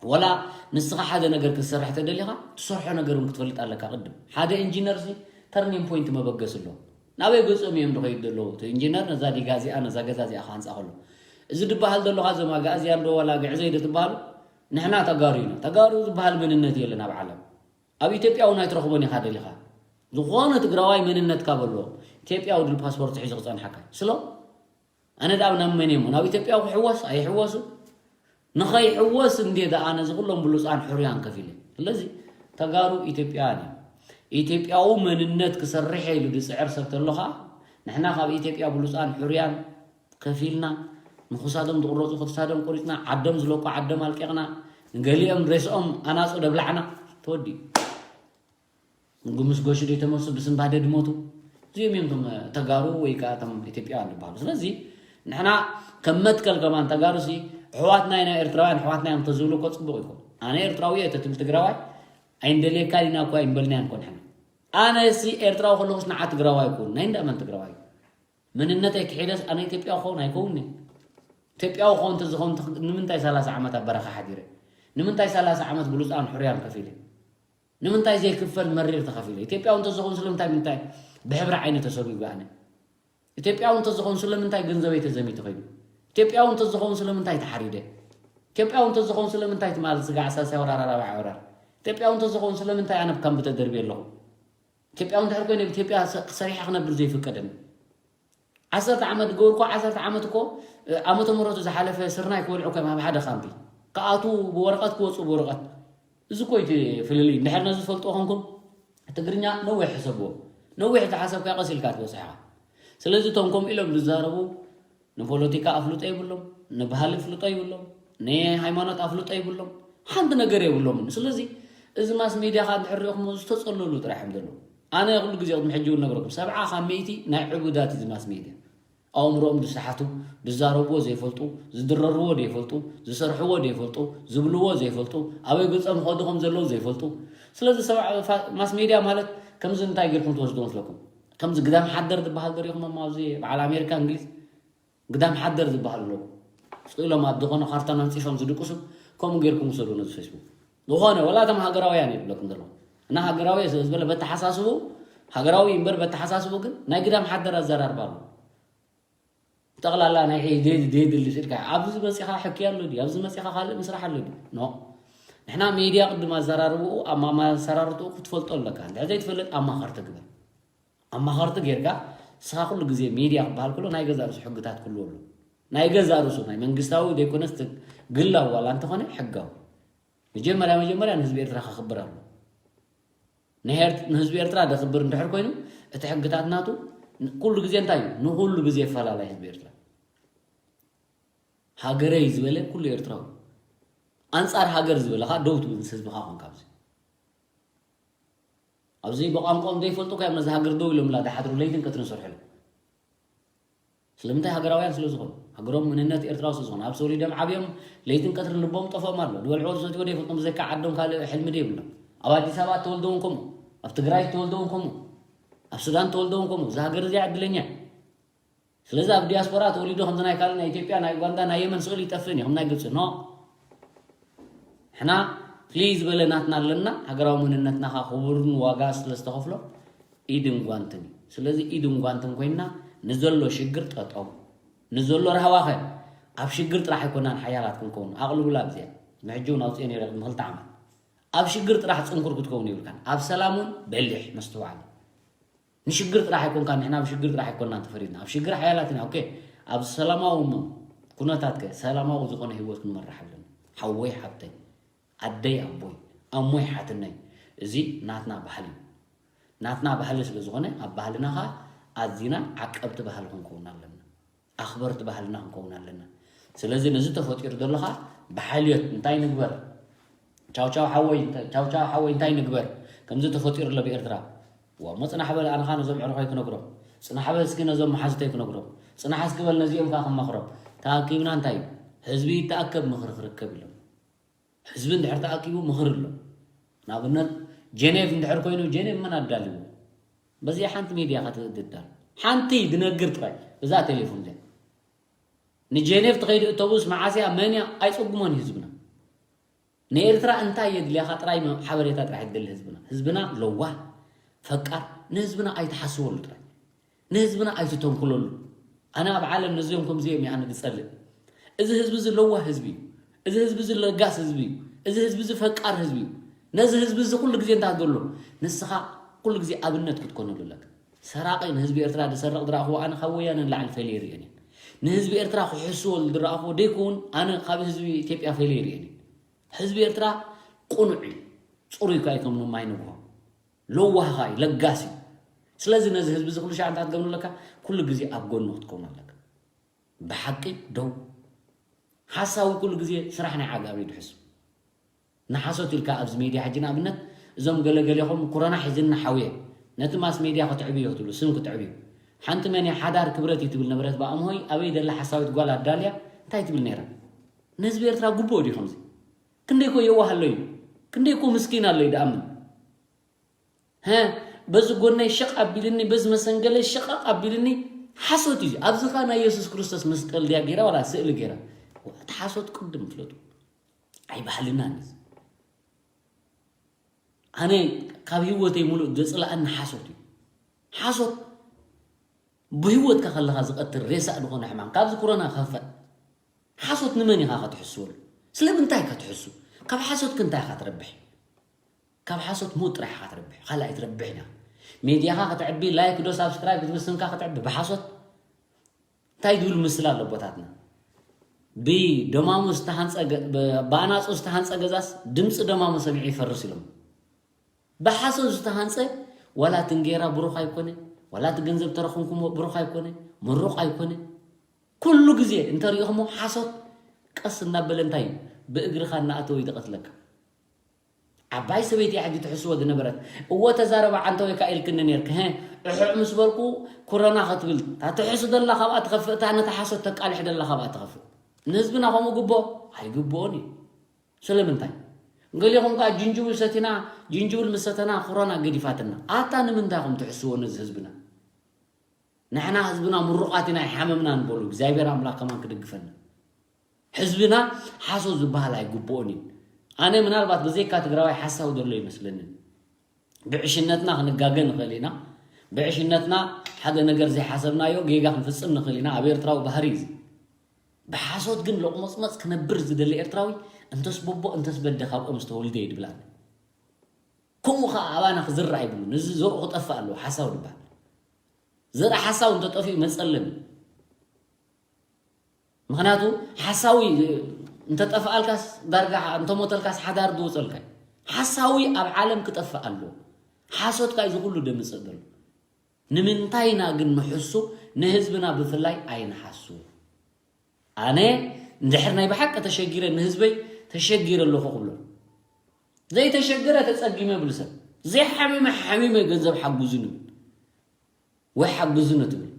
ወላ ንስኻ ሓደ ነገር ክትሰርሕ ተደሊኻ ትሰርሖ ነገር እውን ክትፈልጥ ኣለካ ቅድም ሓደ ኢንጂነር ሲ ተርኒን ፖይንት መበገስ ኣሎ ናበይ ገጾም እዮም ዝኸይዱ ዘለዉ እቲ ኢንጂነር ነዛ ዲጋ እዚኣ ነዛ ገዛ እዚኣ ክሃንፃ ከሎ እዚ ዝበሃል ዘለኻ እዞም ኣጋእዝያን ዶ ዋላ ግዕዘይ ዶ ትበሃሉ ንሕና ተጋሩ ኢና ተጋሩ ዝበሃል መንነት የለን ኣብ ዓለም ኣብ ኢትዮጵያ እውን ኣይትረኽቦን ኢኻ ደሊኻ ዝኾነ ትግራዋይ መንነትካ በሎ ኢትዮጵያ ውድል ፓስፖርት ሒዙ ክፀንሓካ ስሎ ኣነ ዳኣ ናብ መን እሞ ናብ ኢትዮጵያ ክሕወስ ኣይሕወሱ ንኸይሕወስ እንዴ ደኣ ነዚ ኩሎም ብሉፃን ሕሩያን ከፊለ ስለዚ ተጋሩ ኢትዮጵያውያን እዮም ኢትዮጵያዊ መንነት ክሰርሕ ኢሉ ዝፅዕር ሰብ ተሎ ከዓ ንሕና ካብ ኢትዮጵያ ብሉፃን ሕሩያን ከፊልና ንክሳዶም ዝቁረፁ ክሳዶም ቆሪፅና ዓዶም ዝለቁ ዓዶም ኣልቂቕና ንገሊኦም ሬስኦም ኣናፁ ደብላዕና ተወዲኡ ግምስ ጎሽዶ የተመሱ ብስንባደ ድሞቱ እዚኦም እዮም ቶም ተጋሩ ወይ ከዓ ቶም ኢትዮጵያውያን ዝበሃሉ ስለዚ ንሕና ከም መትከል ከማን ተጋሩ ሲ ኣሕዋትና ኢና ኤርትራውያን ኣሕዋትና እዮም ተዝብሉ እኮ ፅቡቅ ይኮን ኣነ ኤርትራዊ እየ ተትብል ትግራዋይ ኣይንደልየካ ዲና እኮ ኣይንበልናያን እኮ ንሕና ኣነ ሲ ኤርትራዊ ከለኩስ ንዓ ትግራዋይ ይኮን ናይ እንዳመን ትግራዋይ መንነተይ ክሒደስ ኣነ ኢትዮጵያዊ ክኸውን ኣይከውንን ኢትዮጵያዊ ክኸውን ተዝኸውን ንምንታይ ሰላሳ ዓመት ኣብ በረኻ ሓዲረ ንምንታይ ሰላሳ ዓመት ብሉፃን ሕርያን ከፊለ ንምንታይ ዘይክፈል መሪር ተኸፊለ? ኢትዮጵያዊ እንተዝኸውን ስለምንታይ ምንታይ ብሕብሪ ዓይኒ ተሰጒጉ ኣነ? ኢትዮጵያዊ እንተዝኸውን ስለምንታይ ገንዘበይ ተዘሚቱ ኸይዱ? ኢትዮጵያዊ እንተዝኸውን ስለምንታይ ተሓሪደ? ኢትዮጵያዊ እንተዝኸውን ስለምንታይ ትማል ስጋዕ ሳልሳይ ወራር ኣራባዕ ወራር? ኢትዮጵያዊ እንተዝኸውን ስለምንታይ ኣነ ኣብ ካምቢ ተደርብየ ኣለኹ? ኢትዮጵያዊ እንድሕር ኮይነ ኣብ ኢትዮጵያ ሰ- ሰሪሐ ክነብር ዘይፍቀደኒ? ዓሰርተ ዓመት ገበርኩ ዓሰርተ ዓመት እኮ ዓመተ ምሕረቱ ዝሓለፈ ስርናይ ክበልዑ ከም ኣብ ሓደ ካምፒ ክኣትዉ ብወረቐት ክወፅኡ ብወረቐት እዚ እኮ እዩ ፍልልይ እንድሕር ነዚ ዝፈልጥዎ ኮንኩም ትግርኛ ነዊሕ ሕሰብዎ ነዊሕ ዝሓሰብካ ቀስ ኢልካ ትበፅሕ ኢኻ ስለዚ እቶም ከምኡ ኢሎም ዝዛረቡ ንፖለቲካ ኣፍልጦ ይብሎም ንባህሊ ኣፍልጦ ይብሎም ንሃይማኖት ኣፍልጦ ይብሎም ሓንቲ ነገር የብሎምን ስለዚ እዚ ማስ ሚድያ ካ እንድሕር ሪኦኹም ዝተፀለሉ ጥራሕ እዮም ዘለዉ ኣነ ኩሉ ግዜ ቅድሚ ሕጂ እውን ነግረኩም ሰብዓ ካብ ሚእቲ ናይ ዕቡዳት እዚ ማስ ሚድያ ኣእምሮኦም ዝሰሓቱ ዝዛረብዎ ዘይፈልጡ ዝድረርዎ ዘይፈልጡ ዝሰርሕዎ ዘይፈልጡ ዝብልዎ ዘይፈልጡ ኣበይ ገፆም ከዱ ከም ዘለዉ ዘይፈልጡ ስለዚ ሰብዓ ፋ- ማስ ሚድያ ማለት ከምዚ እንታይ ጌርኩም ትወስዱ መስለኩም ከምዚ ግዳም ሓደር ዝበሃል ዶ ሪኢኹም ኣብዚ በዓል ኣሜሪካ እንግሊዝ ግዳም ሓደር ዝበሃሉ ኣለዉ ስቕ ኢሎም ኣብ ዝኾነ ካርታ መንፂፎም ዝድቅሱ ከምኡ ጌርኩም ውሰዱ ነዚ ፌስቡክ ዝኾነ ወላ እቶም ሃገራውያን እየ ዝብለኩም ዘለኹ እና ሃገራዊ እየ ስለ ዝበለ በተሓሳስቡ ሃገራዊ እምበር በተሓሳስቡ ግን ናይ ግዳም ሓደር ኣዘራርባ ኣሎ ጠቕላላ ናይ ሒዝ ዘይድሊ ስልካ ኣብዚ መፂኻ ሕኪ ኣሎ ድዩ ኣብዚ መፂኻ ካልእ ምስራሕ ኣሎ ድዩ ኖ ንሕና ሜድያ ቅድም ኣዘራርብኡ ኣብ ማመሰራርትኡ ክትፈልጦ ኣለካ እንድሕር ዘይትፈልጥ ኣማኸርቲ ግበር ኣማኸርቲ ጌርካ ንስኻ ኩሉ ግዜ ሚድያ ክበሃል ከሎ ናይ ገዛ ርእሱ ሕግታት ክህልዎ ኣለዎ ናይ ገዛ ርእሱ ናይ መንግስታዊ ዘይኮነስ ግላዊ ዋላ እንተኾነ ሕጋዊ መጀመርያ መጀመርያ ንህዝቢ ኤርትራ ከኽብር ኣለዎ ንህዝቢ ኤርትራ ዘኽብር እንድሕር ኮይኑ እቲ ሕግታት ናቱ ኩሉ ግዜ እንታይ እዩ? ንኹሉ ግዜ ይፈላለ ህዝቢ ኤርትራ። ሃገረይ ዝበለ ኩሉ ኤርትራዊ፣ ኣንጻር ሃገር ዝበለ ከዓ ደው ትብል ምስ ህዝብኻ ኮንካ ኣብዚ ኣብዚ ብቋንቋኦም ዘይፈልጡ እኮ እዮም ነዚ ሃገር ደው ኢሎምላ ዝሓድሩ ለይትን ቀትርን ዝሰርሑሉ። ስለምንታይ? ሃገራውያን ስለ ዝኾኑ፣ ሃገሮም መንነት ኤርትራዊ ስለ ዝኾኑ፣ ኣብ ተወሊዶም ዓብዮም ለይትን ቀትርን ልቦም ጠፍኦም ኣሎ። ዝበልዕዎ ዝሰትይዎ ዘይፈልጡ፣ ብዘይካ ዓዶም ካልእ ሕልሚ ዘይብሎም። ኣብ ኣዲስ ኣበባ ተወልዶ እውን ከምኡ፣ ኣብ ትግራይ ተወልዶ እውን ከምኡ፣ ኣብ ሱዳን ተወልዶ እውን ከምኡ። እዚ ሃገር እዚ ዕድለኛ እዩ። ስለዚ ኣብ ዲያስፖራ ተወሊዱ ከምዚ ናይ ካልእ ናይ ኢትዮጵያ፣ ናይ ኡጋንዳ፣ ናይ የመን ስእሉ ይጠፍእን እዩ፣ ከም ናይ ግብፂ። ኖ። ሕና ፍልይ ዝበለ ናትና ኣለና። ሃገራዊ መንነትና ኸዓ ክቡርን ዋጋ ስለ ዝተኸፍሎ ኢድን ጓንትን እዩ። ስለዚ ኢድን ጓንትን ኮይንና ንዘሎ ሽግር ጠጠው፣ ንዘሎ ራህዋኸ ኣብ ሽግር ጥራሕ ኣይኮናን ሓያላት ክንከውን። ኣቕልቡላ ኣብዚኣ። ንሕጂ እውን ኣውፅኤ ነይረ ቅድሚ ክልተ ዓመት። ኣብ ሽግር ጥራሕ ፅንኩር ክትከውን የብልካን። ኣብ ሰላም እውን በሊሕ መስተውዓሊ። ንሽግር ጥራሕ ኣይኮንካን፣ ንሕና ኣብ ሽግር ጥራሕ ኣይኮንናን ተፈሪድና። ኣብ ሽግር ሓያላት ኢና። ኦኬ፣ ኣብ ሰላማዊ ም-፣ ኩነታት ከ ሰላማዊ ዝኾነ ህይወት ክንመርሕ ኣለና። ሓወይ ሓብተይ፣ ኣደይ ኣቦይ፣ ኣሞይ ሓትነይ፣ እዚ ናትና ባህሊ እዩ። ናትና ባህሊ ስለ ዝኾነ ኣብ ባህልና ኸዓ ኣዚና ዓቀብቲ ባህሊ ክንከውን ኣለና። ኣኽበርቲ ባህልና ክንከውን ኣለና። ስለዚ ነዚ ተፈጢሩ ዘሎ ኸዓ ብሓልዮት እንታይ ንግበር? ቻው ቻው ሓወይ፣ ቻው ቻው ሓወይ እንታይ ንግበር? ከምዚ ተፈጢሩ ኣሎ ብኤርትራ። ዋ፣ እሞ ጽናሕ በል፣ ኣነ ኸዓ ነዞም ዕሩኸይ ክነግሮም። ጽናሕ በል እስኪ ነዞም መሓዙተይ ክነግሮም። ጽናሕ እስኪ በል ነዚኦም ከኣ ክመኽሮም። ተኣኪብና እንታይ እዩ? ህዝቢ ይተኣከብ ምኽሪ ክርከብ ኢሎም። ህዝቢ እንድሕር ተኣኪቡ ምኽሪ ኣሎ። ንኣብነት ጀኔቭ እንድሕር ኮይኑ ጀኔቭ መን ኣዳልዎ? በዚኣ ሓንቲ ሜድያ ኢኻ ትዳሎ። ሓንቲ ድነግር ጥራይ እዛ ቴሌፎን እዚኣ። ንጀኔቭ ትኸይድ እቶቡስ መዓስ እያ መን እያ ኣይጽጉሞን እዩ ህዝብና። ንኤርትራ እንታይ የድልያኻ ጥራይ መ-፣ ሓበሬታ ጥራሕ የድሊ ህዝብና። ህዝብና ለዋህ፣ ፈቃር፣ ንህዝብና ኣይትሓስበሉ ጥራይ። ንህዝብና ኣይትተንኩለሉ። ኣነ ኣብ ዓለም ነዚኦም ከምዚኦም እየ ኣነ ዝጸልእ። እዚ ህዝቢ እዚ ለዋህ ህዝቢ እዩ። እዚ ህዝቢ እዚ ለጋስ ህዝቢ እዩ። እዚ ህዝቢ እዚ ፈቃር ህዝቢ እዩ። ነዚ ህዝቢ እዚ ኩሉ ግዜ እንታይ ዘሎ? ንስኻ ኩሉ ግዜ ኣብነት ክትኮነሉ ኣለካ። ሰራቒ ንህዝቢ ኤርትራ ዝሰርቕ ዝረኣኽዎ ኣነ ካብ ወያነ ንላዕሊ ፈለየ ይርእዮን እየ። ንህዝቢ ኤርትራ ክሕስወሉ ዝረኣኽዎ ደይከውን ኣነ ካብ ህዝቢ ኢትዮጵያ ፈለየ ይርእዮን እየ። ህዝቢ ኤርትራ ቅኑዕ እዩ። ጽሩይ እኳ እዩ ከም ማይ ንግሆ። ለዋህ ኸኣ እዩ፣ ለጋስ እዩ። ስለዚ ነዚ ህዝቢ እዚ ኩሉ ሻዕ እንታይ ክትገብር ኣለካ? ኩሉ ግዜ ኣብ ጎኑ ክትከውን ኣለካ። ብሓቂ ደው። ሓሳዊ ኩሉ ግዜ ስራሕ ናይ ዓጋመ እዩ ድሕሱ። ንሓሶት ኢልካ ኣብዚ ሜድያ ሕጂ ንኣብነት እዞም ገለገሌኹም ኮሮና ሒዝና ሓውየ ነቲ ማስ ሜድያ ክትዕብዮ ክትብሉ ስም ክትዕብዩ። ሓንቲ መን እያ ሓዳር ክብረት እዩ ትብል ነበረት ብኣምሆይ ኣበይ ደላ ሓሳዊት ጓል ኣዳልያ እንታይ ትብል ነይራ? ንህዝቢ ኤርትራ ግቡእ ድዩ ከምዚ? ክንደይ እኮ የዋህ ኣሎ እዩ። ክንደይ እኮ ምስኪን ኣሎ እዩ ድኣምን። ሀ፣ በዚ ጎነይ ሸቕ ኣቢልኒ፣ በዚ መሰንገለይ ሸቐቕ ኣቢልኒ። ሓሶት እዩ። ኣብዚ ኸኣ ናይ የሱስ ክርስቶስ መስቀል ድያ ገይራ ዋላ ስእሊ ገይራ? እቲ ሓሶት ቅድም ፍለጡ። ኣይባህልናን እዩ። ኣነ ካብ ህይወተይ ሙሉእ ዘጽልኣኒ ሓሶት እዩ። ሓሶት ብህይወትካ ከለኻ ዝቐትል ሬሳ ዝኾነ ሕማም። ካብዚ ኮሮና ክኸፍእ። ሓሶት ንመን ኢኻ ከትሕስወሉ? ስለምንታይ ከትሕሱ? ካብ ሓሶት ክንታይ ኢኻ ትረብሕ? ካብ ሓሶት ሞት ጥራሕ ኢኻ ትረብሕ። ካልእ ኣይትረብሕን ኢኻ። ሜድያኻ ከተዕቢ፣ ላይክ ዶ ሳብስክራይብ ክትብል ስምካ ከተዕቢ ብሓሶት? እንታይ ዝብል ምስላ ኣሎ ኣቦታትና? ብደማሙ ዝተሃንጸ ገ-፣ ብ-፣ ብኣናጹ ዝተሃንጸ ገዛስ ድምጺ ደማሙ ሰሚዑ ይፈርስ ኢሎም። ብሓሶት ዝተሃንጸ ዋላ እቲ እንጌራ ብሩኽ ኣይኮነ፣ ዋላ እቲ ገንዘብ ተረኽምኩሞ ብሩኽ ኣይኮነ፣ ምሩቕ ኣይኮነ። ኩሉ ግዜ እንተሪኢኹሞ ሓሶት ቀስ እናበለ እንታይ እዩ? ብእግርኻ እናኣተወ እዩ ዝቐትለካ። ዓባይ ሰበይቲ እያ ሕጂ ትሕስዎ ዝነበረት። እወ ተዛረባ ዓንተወይ እካ ኢልክኒ ኔርክ። ሀ፣ እሑዕ ምስ በልኩ ኮረና ክትብል። እታ ትሕሱ ደላ ካብኣ ትኸፍእ፣ እታ ነታ ሓሶት ተቃልሕ ደላ ካብኣ ትኸፍእ። ንህዝብና ከምኡ ግብኦ? ኣይግብኦን እዩ። ስለምንታይ? ገሊኹም ከኣ ጅንጅብል ሰቲና፣ ጅንጅብል ምስ ሰተና ኮሮና ገዲፋትና። ኣታ ንምንታይ ኢኹም ትሕስዎ ነዚ ህዝብና? ንሕና ህዝብና ምሩቓት ኢና፣ ኣይሓመምናን በሉ። እግዚኣብሔር ኣምላኽ ከማን ክድግፈና። ህዝብና ሓሶት ዝበሃል ኣይግብኦን እዩ። ኣነ ምናልባት ብዘይካ ትግራዋይ ሓሳዊ ዘሎ ይመስለንን። ብዕሽነትና ክንጋገ ንኽእል ኢና። ብዕሽነትና ሓደ ነገር ዘይሓሰብናዮ ጌጋ ክንፍጽም ንኽእል ኢና። ኣብ ኤርትራዊ ባህሪ እዩ እዚ። ብሓሶት ግን ሎቕመጽመጽ ክነብር ዝደሊ ኤርትራዊ እንተስ ቦቦ እንተስ በደ ካብኦም ዝተወልደ እዩ ድብል ኣነ። ከምኡ ኸዓ ኣባና ክዝራእ ኣይብሉን። እዚ ዘርኡ ክጠፍእ ኣለዎ፣ ሓሳዊ ዝበሃል። ዘርኢ ሓሳዊ እንተጠፊኡ መጸለም እዩ። ምኽንያቱ ሓሳዊ እንተጠፍኣልካስ ዳርጋ ሓ-፣ እንተሞተልካስ ሓዳር ዝወጸልካ እዩ። ሓሳዊ ኣብ ዓለም ክጠፍእ ኣለዎ። ሓሶት ከኣ እዩ እዚ ኩሉ ደምጽእ ዘሎ። ንምንታይ ኢና ግን ንሕሱ ንህዝብና ብፍላይ ኣይንሓሱ? ኣነ እንድሕር ናይ ብሓቂ ተሸጊረ ንህዝበይ ተሸጊረ ኣለኹ ክብሎ፣ ዘይተሸገረ ተጸጊመ ይብል ሰብ፣ ዘይሓመመ ሓሚመ ገንዘብ ሓጉዙ ንብል ወይ ሓጉዙ ንትብል፣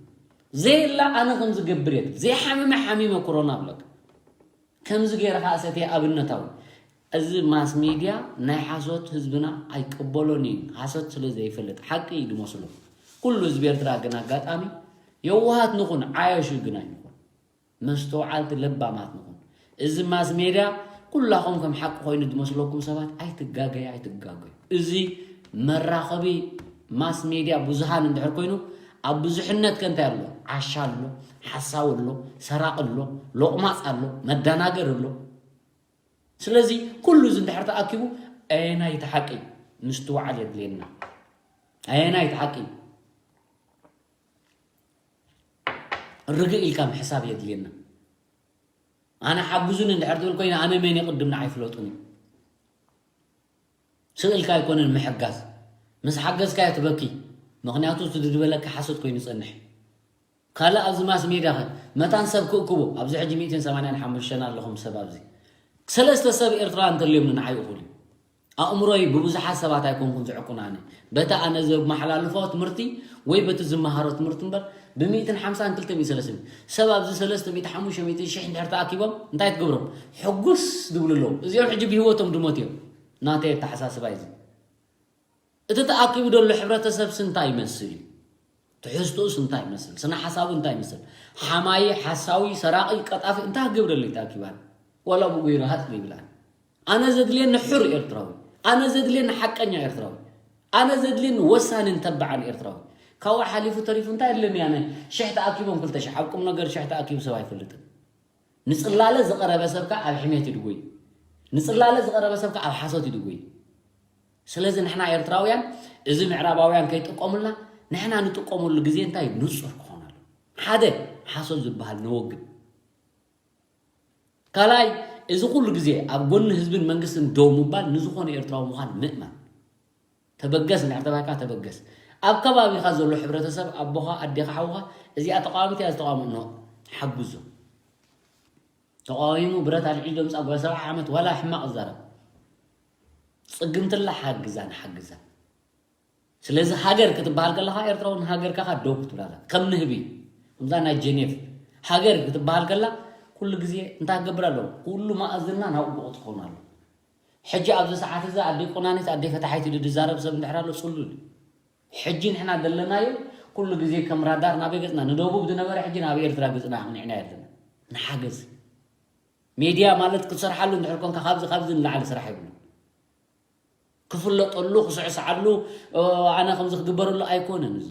ዘየላ ኣነ ከም ዝገብር እየ ትብል፣ ዘይሓመመ ሓሚመ ኮሮና ብለካ። ከምዚ ገይረ ከዓ ሰትየ ኣብነታዊ። እዚ ማስ ሚድያ ናይ ሓሶት ህዝብና ኣይቀበሎን እዩ። ሓሶት ስለ ዘይፈልጥ ሓቂ እዩ ዝመስሎ። ኩሉ ህዝቢ ኤርትራ ግን ኣጋጣሚ የዋሃት ንኹን፣ ዓያሹ ግን ኣይንኹን። መስተውዓልቲ ለባማት ንኹን። እዚ ማስ ሜድያ ኩላኹም ከም ሓቂ ኮይኑ ዝመስለኩም ሰባት ኣይትጋገዩ፣ ኣይትጋገዩ። እዚ መራኸቢ ማስ ሜድያ ብዙሃን እንድሕር ኮይኑ ኣብ ብዙሕነት ከ እንታይ ኣሎ? ዓሻ ኣሎ፣ ሓሳዊ ኣሎ፣ ሰራቂ ኣሎ፣ ሎቕማፅ ኣሎ፣ መደናገር ኣሎ። ስለዚ ኩሉ እዚ እንድሕር ተኣኪቡ ኣየናይ እቲ ሓቂ ምስትውዓል የድልየና። ኣየናይ እቲ ሓቂ ርግእ ኢልካ ምሕሳብ የድልየና። ኣነ ሓግዙኒ እንድሕር ትብል ኮይና ኣነ መን ይቕድም ንዓይ ፍለጡኒ። ስቕ ኢልካ ኣይኮነን ምሕጋዝ። ምስ ሓገዝካዮ ትበኪ። ምኽንያቱ እቲ ድድበለካ ሓሶት ኮይኑ ይጸንሕ። ካልእ ኣብዚ ማስ ሜድያ ኸ መታን ሰብ ክእክቦ ኣብዚ ሕጂ ሚእትን ሰማንያን ሓሙሽተን ኣለኹም ሰብ ኣብዚ ሰለስተ ሰብ ኤርትራ እንተልዮም ንዓይ እኹል እዩ። ኣእምሮይ ብብዙሓት ሰባት ኣይኮንኩን ዝዕቁን ኣነ። በቲ ኣነ ዘመሓላልፎ ትምህርቲ ወይ በቲ ዝመሃሮ ትምህርቲ እምበር ብሚእትን ሓምሳን ክልተ ሚእትን ሰለስተ ሰብ ኣብዚ ሰለስተ ሚእቲ ሓሙሽተ ሚእቲ ሽሕ እንድሕር ተኣኪቦም እንታይ ትገብሮም? ሕጉስ ዝብሉ ኣለዉ። እዚኦም ሕጂ ብህይወቶም ድሞት እዮም። ናተይ ኣተሓሳስባ እዩ እዚ። እቲ ተኣኪቡ ዘሎ ሕብረተሰብስ እንታይ ይመስል እዩ? ትሕዝትኡስ እንታይ ይመስል? ስነ ሓሳቡ እንታይ ይመስል? ሓማዪ፣ ሓሳዊ፣ ሰራቒ፣ ቀጣፊ እንታይ ክገብረሉ እዩ ተኣኪቡ? ዋላ ብጉይሩ ሃጥ ይብል ኣነ። ኣነ ዘድልየኒ ሕሩይ ኤርትራዊ፣ ኣነ ዘድልየኒ ሓቀኛ ኤርትራዊ፣ ኣነ ዘድልየኒ ወሳንን ተባዕን ኤርትራዊ። ካብኡ ሓሊፉ ተሪፉ እንታይ የድልየኒ ኣነ? ሽሕ ተኣኪቦም ክልተ ሽሕ፣ ኣብ ቁም ነገር ሽሕ ተኣኪቡ ሰብ ኣይፈልጥን። ንጽላለ ዝቐረበ ሰብ ከኣ ኣብ ሕሜት ይድጎይ። ንጽላለ ዝቐረበ ሰብ ከኣ ኣብ ሓሶት ይድጎይ። ስለዚ ንሕና ኤርትራውያን እዚ ምዕራባውያን ከይጥቀሙልና ንሕና ንጥቀመሉ ግዜ እንታይ ንጹር ክኾን ኣሎ። ሓደ ሓሶት ዝበሃል ነወግድ። ካልኣይ እዚ ኩሉ ግዜ ኣብ ጎኒ ህዝብን መንግስትን ደው ምባል ንዝኾነ ኤርትራዊ ምዃን ምእማን። ተበገስ እንድሕር ተባሂልካ ተበገስ። ኣብ ከባቢኻ ዘሎ ሕብረተሰብ ኣቦኻ ኣዴኻ ሓውኻ እዚኣ ተቃዋሚት እያ ዝተቃወሙ ኖ ሓግዞ። ተቃዊሙ ብረት ኣልዒሉ ደምጻ ጓል ሰብዓ ዓመት ዋላ ሕማቕ ዝዛረብ ጽግምትላ ሓግዛ ንሓግዛ። ስለዚ ሃገር ክትበሃል ከለኻ ኤርትራዊ ንሃገርካ ከኣ ደው ክትብላላ ከም ንህቢ ከምዛ ናይ ጀኔቭ ሃገር ክትበሃል ከላ ኩሉ ግዜ እንታይ ክገብር ኣለዎ? ኩሉ መኣዝንና ናብኡ ብቑ ትኸውን ኣሎ። ሕጂ ኣብዚ ሰዓት እዚ ኣደይ ቆናኒት ኣደይ ፈታሓይት ኢሉ ዝዛረብ ሰብ እንድሕር ኣሎ ጽሉል እዩ። ሕጂ ንሕና ዘለናዮ ኩሉ ግዜ ከም ራዳር ናበይ ገጽና ንደቡብ ዝነበረ ሕጂ ናብ ኤርትራ ገጽና ኣቕኒዕና ኣለና። ንሓገዝ ሜድያ ማለት ክትሰርሓሉ እንድሕር ኮንካ ካብዚ ካብዚ ንላዕሊ ስራሕ የብሉን። ክፍለጠሉ ክስዕስዓሉ ኣነ ከምዚ ክግበረሉ ኣይኮነን። እዚ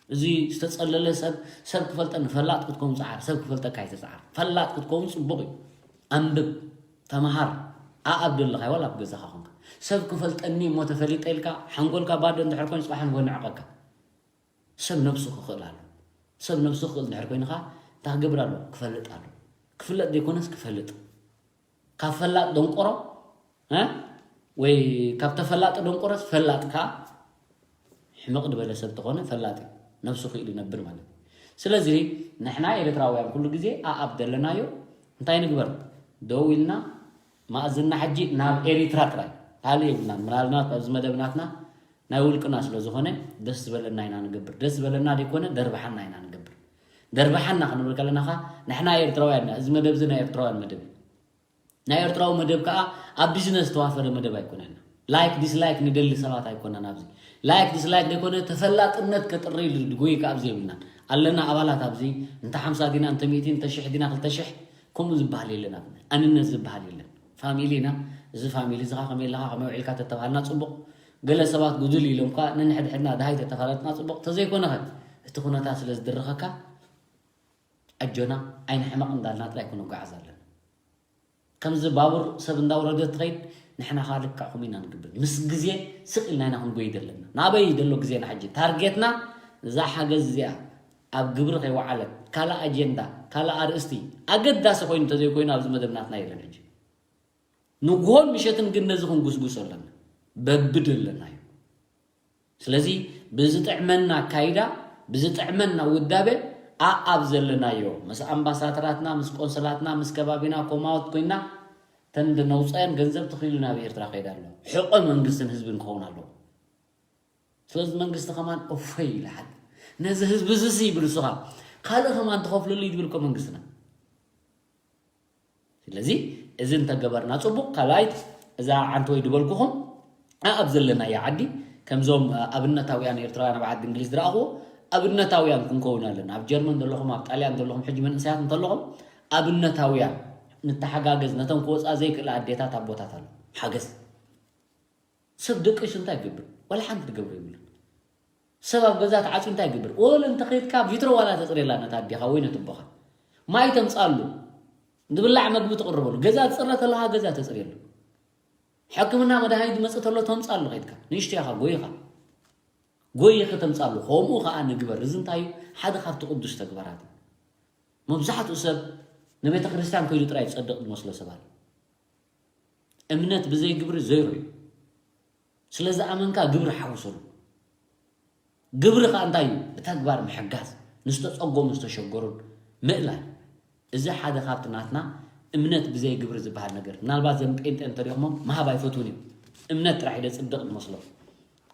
እዚ ዝተጸለለ ሰብ ሰብ ክፈልጠኒ ፈላጥ ክትከውን ጸዓር ሰብ ክፈልጠካ ኣይትጸዓር ፈላጥ ክትከውን ጽቡቕ እዩ። ኣንብብ፣ ተመሃር፣ ኣኣብ ደለኻዮ ዋላ ኣብ ገዛኻ ኮንካ ሰብ ክፈልጠኒ እሞ ተፈሊጠ ኢልካ ሓንጎልካ ባዶ እንድሕር ኮይኑ ጽባሕ ንጎ ንዕቐካ። ሰብ ነብሱ ክኽእል ኣሎ። ሰብ ነብሱ ክኽእል እንድሕር ኮይንኻ እንታይ ክገብር ኣሎ? ክፈልጥ ኣሎ። ክፍለጥ ዘይኮነስ ክፈልጥ ካብ ፈላጥ ደንቆሮ እ ወይ ካብ ተፈላጢ ደንቆሮስ ፈላጥ ከኣ ሕምቕ ዝበለ ሰብ ተኾነ ፈላጥ እዩ። ነብሱ ክኢሉ ይነብር ማለት እዩ። ስለዚ ንሕና ኤርትራውያን ኩሉ ግዜ ኣኣብ ዘለናዮ እንታይ ንግበር? ደው ኢልና ማእዝና ሕጂ ናብ ኤሪትራ ጥራይ ካልእ የብልናን። ምናልባት ኣብዚ መደብ ናትና ናይ ውልቅና ስለ ዝኾነ ደስ ዝበለና ኢና ንገብር። ደስ ዝበለና ዘይኮነ ደርብሓና ኢና ንገብር። ደርብሓና ክንብል ከለና ኸኣ ንሕና ኤርትራውያን ኢና። እዚ መደብ እዚ ናይ ኤርትራውያን መደብ እዩ። ናይ ኤርትራዊ መደብ ከኣ ኣብ ቢዝነስ ዝተዋፈረ መደብ ኣይኮነን። ላይክ ዲስላይክ ንደሊ ሰባት ኣይኮነን። ኣብዚ ላይክ ዲስላይክ ዘይኮነ ተፈላጥነት ከጥሪ ኢሉ ድጎይ ከኣ ኣብዚ የብልናን። ኣለና ኣባላት ኣብዚ እንተ ሓምሳ ዲና እንተ ሚእቲ እንተ ሽሕ ዲና ክልተ ሽሕ ከምኡ ዝበሃል የለን። ኣብነት ኣንነት ዝበሃል የለን። ፋሚሊ ኢና። እዚ ፋሚሊ እዚ ኸዓ ከመይ ኣለኻ ከመይ ውዒልካ ተተባሃልና ጽቡቕ። ገለ ሰባት ጉድል ኢሎም ከኣ ነንሕድሕድና ደሃይ ተተፋለጥና ጽቡቕ። ተዘይኮነ ኸ እቲ ኩነታት ስለ ዝድርኸካ ኣጆና ኣይንሕመቕ እንዳልና ጥራይ ክንጓዓዝ ኣለና። ከምዚ ባቡር ሰብ እንዳውረደት ትኸይድ ንሕና ኸዓ ልክዕ ከምኡ ኢና ንግብር። ምስ ግዜ ስቕ ኢልና ኢና ክንጎይድ ኣለና። ናበይ ዘሎ ግዜና ሕጂ? ታርጌትና እዛ ሓገዝ እዚኣ ኣብ ግብሪ ከይወዓለት ካልእ ኣጀንዳ ካልእ ኣርእስቲ ኣገዳሲ ኮይኑ እንተዘይኮይኑ ኣብዚ መደብ ናትና የለን። ሕጂ ንግሆን ምሸትን ግን ነዚ ክንጉስጉስ ኣለና በብደለናዮ። ስለዚ ብዝጥዕመና ኣካይዳ ብዝጥዕመና ውዳበ ኣኣብ ዘለናዮ ምስ ኣምባሳደራትና ምስ ቆንስላትና ምስ ከባቢና ኮማወት ኮይና ተንድነውፀን ገንዘብ ትኽኢሉ ናብ ኤርትራ ከይዳ ኣሎ። ሕቆ መንግስትን ህዝብን ክኸውን ኣለዎ። ስለዚ መንግስቲ ከማን እፎይ ይልሓል። ነዚ ህዝቢ እዚ ይብል እሱኻ ካልእ ከማን ትኸፍለሉ እዩ ዝብል እኮ መንግስትና። ስለዚ እዚ እንተገበርና ጽቡቕ። ካልኣይት እዛ ዓንተወይ ዝበልኩኹም ኣብ ዘለናዮ ዓዲ ከምዞም ኣብነታውያን ኤርትራውያን ኣብ ዓዲ እንግሊዝ ዝረኣኹዎ ኣብነታውያን ክንከውን ኣለና። ኣብ ጀርመን ዘለኹም ኣብ ጣልያን ዘለኹም ሕጂ መንእሰያት እንተለኹም ኣብነታውያን ንተሓጋገዝ። ነተን ክወፃ ዘይክእላ ኣዴታት ኣቦታት ኣሎ ሓገዝ ሰብ ደቂሱ እንታይ ይገብር? ዋላ ሓንቲ ትገብሮ የብሉን። ሰብ ኣብ ገዛ ተዓፅዩ እንታይ ይገብር? ወለ እንተኸይድካ ቪትሮ ዋላ ተፅርየላ ነታ ኣዴኻ ወይ ነቲ ኣቦኻ ማይ ተምፃሉ ዝብላዕ መግቢ ትቕርበሉ። ገዛ ትፅረ ተለኻ ገዛ ተፅርየሉ። ሕክምና መድሃኒት ዝመፅእ ተሎ ተምፃሉ ከይድካ ንእሽቶ ኢኻ ጎይኻ ጎይኺ ተምፃሉ። ከምኡ ከዓ ንግበር። እዚ እንታይ እዩ? ሓደ ካብቲ ቅዱስ ተግባራት እዩ። መብዛሕትኡ ሰብ ንቤተ ክርስቲያን ከይዱ ጥራይ ዝፀድቕ ዝመስሎ ሰብ ኣሎ። እምነት ብዘይ ግብሪ ዜሮ እዩ። ስለ ዝኣመንካ ግብሪ ሓውሰሉ። ግብሪ ከዓ እንታይ እዩ? ብተግባር ምሕጋዝ፣ ንዝተፀገሙ ዝተሸገሩን ምእላይ። እዚ ሓደ ካብቲ ናትና እምነት ብዘይ ግብሪ ዝበሃል ነገር። ምናልባት ዘም ጴንጤ እንተሪኦሞም ምሃብ ኣይፈትውን እዮም። እምነት ጥራሕ እዩ ደፅድቕ ዝመስሎም።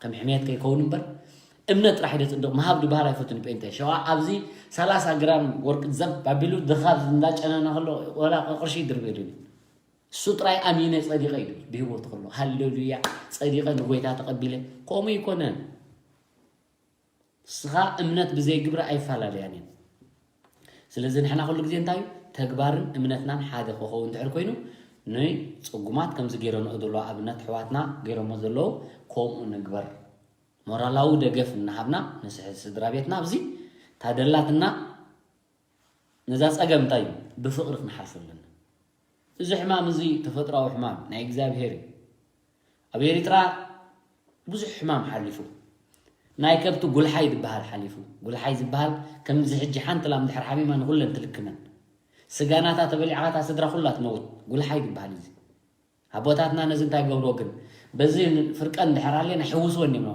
ከም ሕሜት ከይከውን እምበር እምነት ጥራሕ እዩ ደፅድቕ። ምሃብ ዝበሃል ኣይፈትውን ጴንጤ። ሸዋ ኣብዚ ሰላሳ ግራም ወርቂ ዘብ ኣቢሉ ድኻብ እንዳጨነነ ከሎ ወላ ቅርሺ ይድርበሉ እዩ። እሱ ጥራይ ኣሚነ ጸዲቐ እዩ ድብል ብህይወቱ ከሎ። ሃሌሉያ፣ ጸዲቐ ንጎይታ ተቐቢለ። ከምኡ ይኮነን። ንስኻ እምነት ብዘይ ግብሪ ኣይፈላለያን እየን። ስለዚ ንሕና ኩሉ ግዜ እንታይ እዩ? ተግባርን እምነትናን ሓደ ክኸውን እንድሕር ኮይኑ ንጽጉማት ከምዚ ገይረንኦ ዘለዋ ኣብነት ኣሕዋትና ገይሮሞ ዘለዉ ከምኡ ንግበር። ሞራላዊ ደገፍ እናሃብና ንስድራ ቤትና ኣብዚ ታደላትና ነዛ ጸገም እንታይ እዩ ብፍቕሪ ክንሓልፎ ኣለና። እዚ ሕማም እዚ ተፈጥራዊ ሕማም ናይ እግዚኣብሔር እዩ። ኣብ ኤሪትራ ብዙሕ ሕማም ሓሊፉ ናይ ከብቲ ጉልሓይ ዝበሃል ሓሊፉ። ጉልሓይ ዝበሃል ከምዚ ሕጂ ሓንቲ ላም ድሕር ሓሚማ ንኹለን ትልክመን። ስጋናታ ተበሊዕኻታ ስድራ ኩላ ትመውት። ጉልሓይ ዝበሃል እዚ ኣቦታትና ነዚ እንታይ ገብርዎ ግን በዚ ፍርቀን ድሕር ኣሌና ሕውስወን እዮም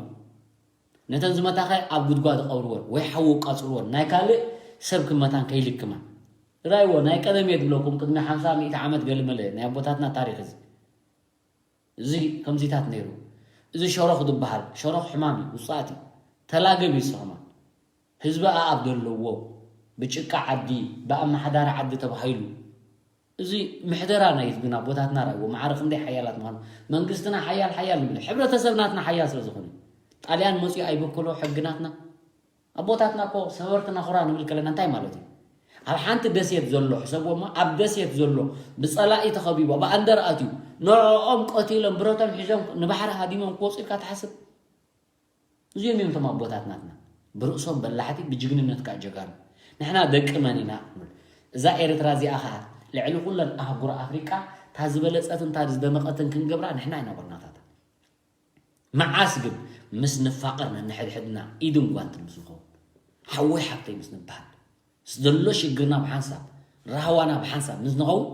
ነተን ዝመታኸ ኣብ ጉድጓድ ቀብርወን ወይ ሓዊ ቃጽርወን ናይ ካልእ ሰብ ክመታን ከይልክማን ራይዎ ናይ ቀደም እየ ድብለኩም ቅድሚ ሓምሳ ሚእቲ ዓመት ገልመለ ናይ ኣቦታትና ታሪክ እዚ እዚ ከምዚታት ነይሩ እዚ ሸሮኽ ዝበሃል ሸሮኽ ሕማም እዩ ውፅኣት እዩ ተላገብ እዩ ዝሰኽማ ህዝቢ ኣኣብ ዘለዎ ብጭቃ ዓዲ ብኣመሓዳሪ ዓዲ ተባሂሉ እዚ ምሕደራ ናይ ህዝብና ኣቦታትና ራእዎ ማዕረ ክንደይ ሓያላት ምዃኑ መንግስትና ሓያል ሓያል ንብል ሕብረተሰብ ናትና ሓያል ስለ ዝኾነ ጣልያን መፅኡ ኣይበከሎ ሕጊ ናትና ኣቦታትና እኮ ሰበርትና ኩራ ንብል ከለና እንታይ ማለት እዩ ኣብ ሓንቲ ደሴት ዘሎ ሕሰብዎ እሞ ኣብ ደሴት ዘሎ ብፀላኢ ተኸቢቦ ብኣንደር ኣትዩ ንዕኦም ቀቲሎም ብረቶም ሒዞም ንባሕሪ ሃዲሞም ክወፁ ኢልካ ትሓስብ እዚኦም እዮም እቶም ኣቦታት ናትና ብርእሶም በላሕቲ ብጅግንነት ከዓ ጀጋኑ ንሕና ደቂ መን ኢና እዛ ኤርትራ እዚኣ ከዓ ልዕሊ ኩለን ኣህጉር ኣፍሪቃ እታ ዝበለፀትን እታ ዝደመቐትን ክንገብራ ንሕና ኢና ዋናታታ መዓስ ግን ምስ ንፋቐር ነንሕድሕድና ኢድን ጓንትን ምስ ንኸውን ሓወይ ሓብተይ ምስ ንበሃል ዘሎ ሽግርና ብሓንሳብ ራህዋና ብሓንሳብ ምስ ንኸውን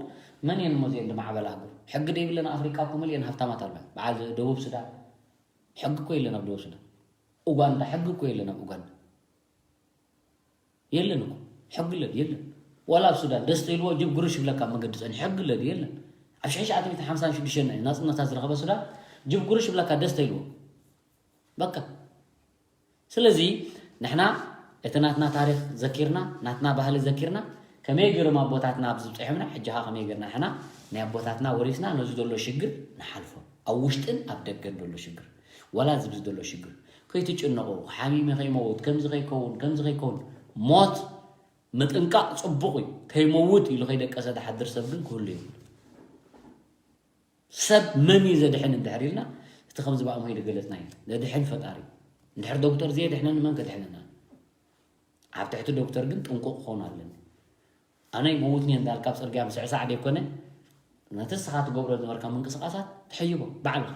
መን እየን እሞ እዚአን ዝማዕበላ ኣህጉር ሕጊ ደይብለን ኣፍሪቃ እኮ መሊአን ሃብታማት ኣለዋ በዓል ደቡብ ሱዳን ሕጊ እኮ የለን ኣብ ደቡብ ሱዳን ኡጋንዳ ሕጊ እኮ የለን ኣብ ኡጋንዳ የለን እኮ ሕጊ ለን የለን ዋላ ኣብ ሱዳን ደስ ተይልዎ ጅብ ጉርሽ ይብለካ መገዲ ጸኒ ሕጊ ለን የለን ኣብ ሽሕሽዓተ ሚእቲ ሓምሳን ሽዱሽተን ናጽነታ ዝረኸበ ሱዳን ጅብ ጉርሽ ይብለካ ደስ ተይልዎ በቃ ስለዚ ንሕና እቲ ናትና ታሪክ ዘኪርና ናትና ባህሊ ዘኪርና ከመይ ገይሮም ኣቦታትና ኣብዚ ብፅሖምና ሕጂ ኸዓ ከመይ ገርና ንሕና ናይ ኣቦታትና ወሪስና ነዚ ዘሎ ሽግር ንሓልፎ ኣብ ውሽጥን ኣብ ደገን ዘሎ ሽግር ዋላ ዝብዚ ዘሎ ሽግር ከይትጭነቑ ሓሚመ ከይመውት ከምዚ ከይከውን ከምዚ ከይከውን ሞት ምጥንቃቕ ፅቡቕ እዩ ከይመውት ኢሉ ከይደቀሰ ዝሓድር ሰብ ግን ክህሉ ይብሉ ሰብ መን እዩ ዘድሕን እንድሕር ኢልና እቲ ከምዚ ብኣምሆይ ዝገለፅና እዩ ዘድሕን ፈጣሪ እንድሕር ዶክተር ዘየድሕነኒ መን ከድሕነና ኣብ ትሕቲ ዶክተር ግን ጥንቁቕ ክኸውን ኣለኒ ኣነ ይመውትኒ እንዳልካ ኣብ ፅርግያ ምስዕሳዕ ደይኮነ ነቲ ስኻ ትገብሮ ዝነበርካ ምንቅስቃሳት ትሕይቦ ባዕልኻ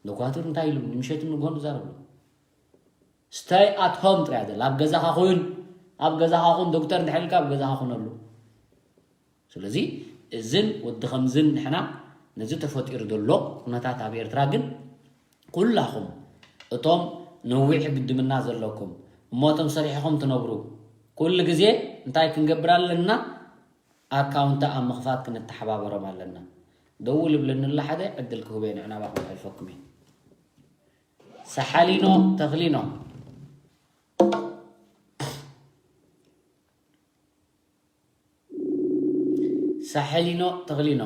ዶኳትር እንታይ ኢሉ ንምሸት ንጎን ዝዛረቡ stay at home ጥራይ ዘላ ኣብ ገዛኻ ኩን ኣብ ገዛኻ ኩን ዶክተር እንድሕር ኢልካ ኣብ ገዛኻ ኩነሉ ስለዚ እዝን ወዲ ከምዝን ንሕና ነዚ ተፈጢሩ ዘሎ ኩነታት ኣብ ኤርትራ ግን ኩላኹም እቶም ነዊሕ ግድምና ዘለኩም እሞ እቶም ሰሪሕኹም ትነብሩ ኩሉ ግዜ እንታይ ክንገብር ኣለና? ኣካውንት ኣብ ምኽፋት ክንተሓባበሮም ኣለና። ደውል ይብለኒ ኣሎ ሓደ ዕድል ክህቦ እየ ንዕናባኹም ከሕልፈኩም እየ። ሳሓሊኖ ተኽሊኖ ሳሕሊኖ ተኽሊኖ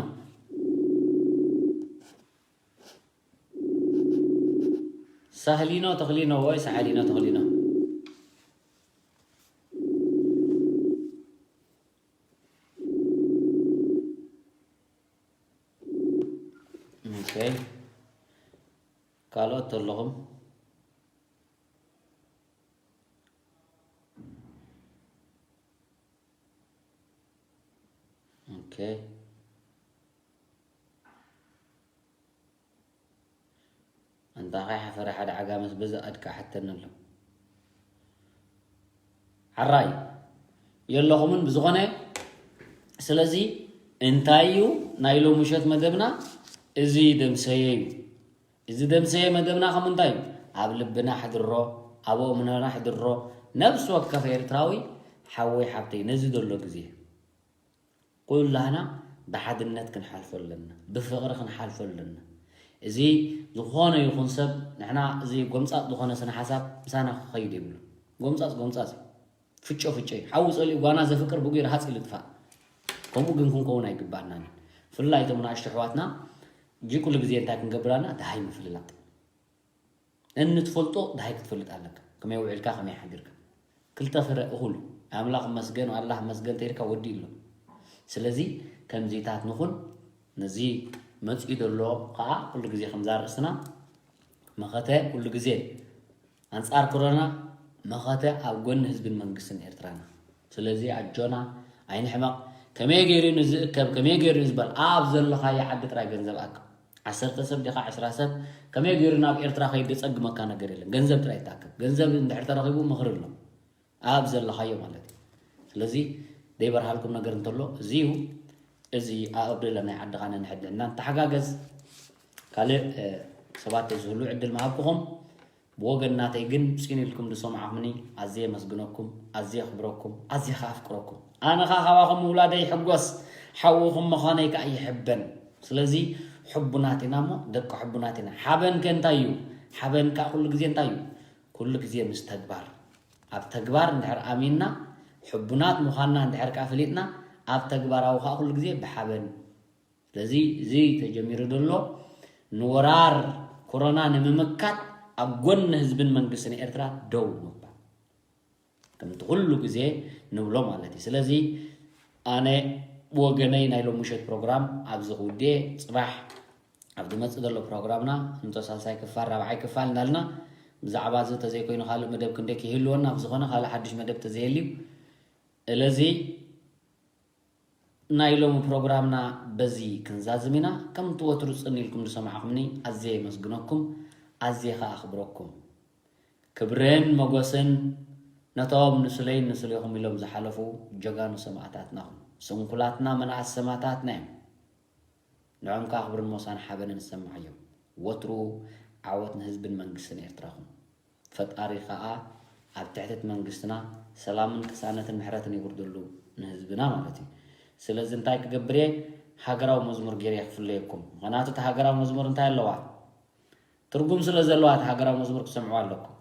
ሳህሊኖ ተኽሊኖ ወይ ሳሕሊኖ ተኽሊኖ። ኦኬ። ካልኦት ተለኹም? ኦኬ። ኣንታ ኸይ ሓፈረ ሓደ ዓጋመስ በዚ ኣድካ ሓተኒ ኣሎ። ሓራይ የለኹምን ብዝኾነ። ስለዚ እንታይ እዩ ናይ ሎሚ ምሸት መደብና? እዚ ደምሰየ እዩ። እዚ ደምሰየ መደብና ከም እንታይ እዩ? ኣብ ልብና ሕድሮ፣ ኣብ ኣእምሮና ሕድሮ። ነብሲ ወከፍ ኤርትራዊ ሓወይ ሓብተይ ነዚ ዘሎ ግዜ ኩላህና ብሓድነት ክንሓልፎ ኣለና፣ ብፍቕሪ ክንሓልፎ ኣለና። እዚ ዝኾነ ይኹን ሰብ ንሕና እዚ ጎምጻጥ ዝኾነ ስነ ሓሳብ ምሳና ክኸይድ የብሉ። ጎምጻጽ ጎምጻጽ እዩ። ፍጮ ፍጮ እዩ። ሓዊ ጸሊኡ ጓና ዘፍቅር ብጉይ ረሃጽ ኢሉ ጥፋእ። ከምኡ ግን ክንከውን ኣይግባእናን። ብፍላይ እቶም ንኣሽቱ ኣሕዋትና፣ እዚ ኩሉ ግዜ እንታይ ክንገብር ኣለና? ደሃይ ምፍልላጥ። እን ትፈልጦ ደሃይ ክትፈልጥ ኣለካ። ከመይ ውዒልካ፣ ከመይ ሓዲርካ። ክልተ ፍረ እኹል። ኣምላኽ መስገን፣ ኣላህ መስገን ተይልካ ወዲ ኣሎ። ስለዚ ከምዚታት ንኹን። ነዚ መጺኡ ዘሎ ከዓ ኩሉ ግዜ ከምዛ ርእስና መኸተ ኩሉ ግዜ ኣንጻር ኮሮና መኸተ ኣብ ጎኒ ህዝብን መንግስትን ኤርትራና። ስለዚ ኣጆና ኣይንሕመቕ። ከመይ ገይሩ ንዝእከብ፣ ከመይ ገይሩ ንዝበል፣ ኣብ ዘለኻዮ ዓዲ ጥራይ ገንዘብ ኣክብ። ዓሰርተ ሰብ ዲኻ ዕስራ ሰብ ከመይ ገይሩ ናብ ኤርትራ ከይዱ ዘጸግመካ ነገር የለን። ገንዘብ ጥራይ ይተኣከብ። ገንዘብ እንድሕር ተረኺቡ ምኽሪ ኣሎ። ኣብ ዘለኻዮ ማለት እዩ። ስለዚ ዘይበርሃልኩም ነገር እንተሎ እዚ እዩ። እዚ ኣእብደለ ናይ ዓድኻ ነንሕድሕድና ንተሓጋገዝ። ካልእ፣ እ፣ ሰባት ተዝህሉ ዕድል ምሃብኩኹም። ብወገን ናተይ ግን ጽን ኢልኩም ዝሰማዕኹምኒ ኣዝየ የመስግነኩም፣ ኣዝየ የኽብረኩም፣ ኣዝየ ከኣ ኣፍቅረኩም። ኣነ ከኣ ካባኹም ምውላደይ ይሕጎስ፣ ሓውኹም ምዃነይ ከኣ ይሕበን። ስለዚ ሕቡናት ኢና እሞ ደቂ ሕቡናት ኢና። ሓበን ከ እንታይ እዩ? ሓበን ከኣ ኩሉ ግዜ እንታይ እዩ? ኩሉ ግዜ ምስ ተግባር። ኣብ ተግባር እንድሕር ኣሚንና፣ ሕቡናት ምዃንና እንድሕር ከኣ ፈሊጥና፣ ኣብ ተግባራዊ ከኣ ኩሉ ግዜ ብሓበን። ስለዚ እዚ ተጀሚሩ ዘሎ ንወራር ኮሮና ንምምካት ኣብ ጎኒ ህዝብን መንግስትን ኤርትራ ደው ምባል። ከምቲ ኩሉ ግዜ ንብሎ ማለት እዩ። ስለዚ ኣነ ብወገነይ ናይ ሎም ምሸት ፕሮግራም ኣብዚ ክውድእ እየ። ጽባሕ ኣብ ዝመጽእ ዘሎ ፕሮግራምና እንቶ ሳልሳይ ክፋል፣ ራብዓይ ክፋል እንዳልና ብዛዕባ እዚ እንተዘይኮይኑ ካልእ መደብ ክንደይ ክህልወና፣ ብዝኾነ ካልእ ሓድሽ መደብ ተዘየልዩ። ስለዚ ናይ ሎሚ ፕሮግራምና በዚ ክንዛዝም ኢና። ከምቲ ወትሩ ጽን ኢልኩም ዝሰማዕኹምኒ ኣዝየ የመስግነኩም፣ ኣዝየ ከኣ ኣኽብረኩም። ክብርን መጎስን ነቶም ንስለይን ንስሌኹም ኢሎም ዝሓለፉ ጀጋኑ ሰማእታትና፣ ስንኩላትና መናእሰይ ሰማእታትና እዮም። ንዖም ከኣ ክብርን ሞሳን ሓበንን ይሰማዓዮም። ወትሩ ዓወት ንህዝብን መንግስትን ኤርትራኹም። ፈጣሪ ከኣ ኣብ ትሕቲ እቲ መንግስትና ሰላምን ቅሳነትን ምሕረትን የውርደሉ ንህዝብና ማለት እዩ። ስለዚ እንታይ ክገብር እየ? ሃገራዊ መዝሙር ገይረ እየ ክፍለየኩም። ምኽንያቱ እቲ ሃገራዊ መዝሙር እንታይ ኣለዋ? ትርጉም ስለ ዘለዋ እቲ ሃገራዊ መዝሙር ክትሰምዕዋ ኣለኩም።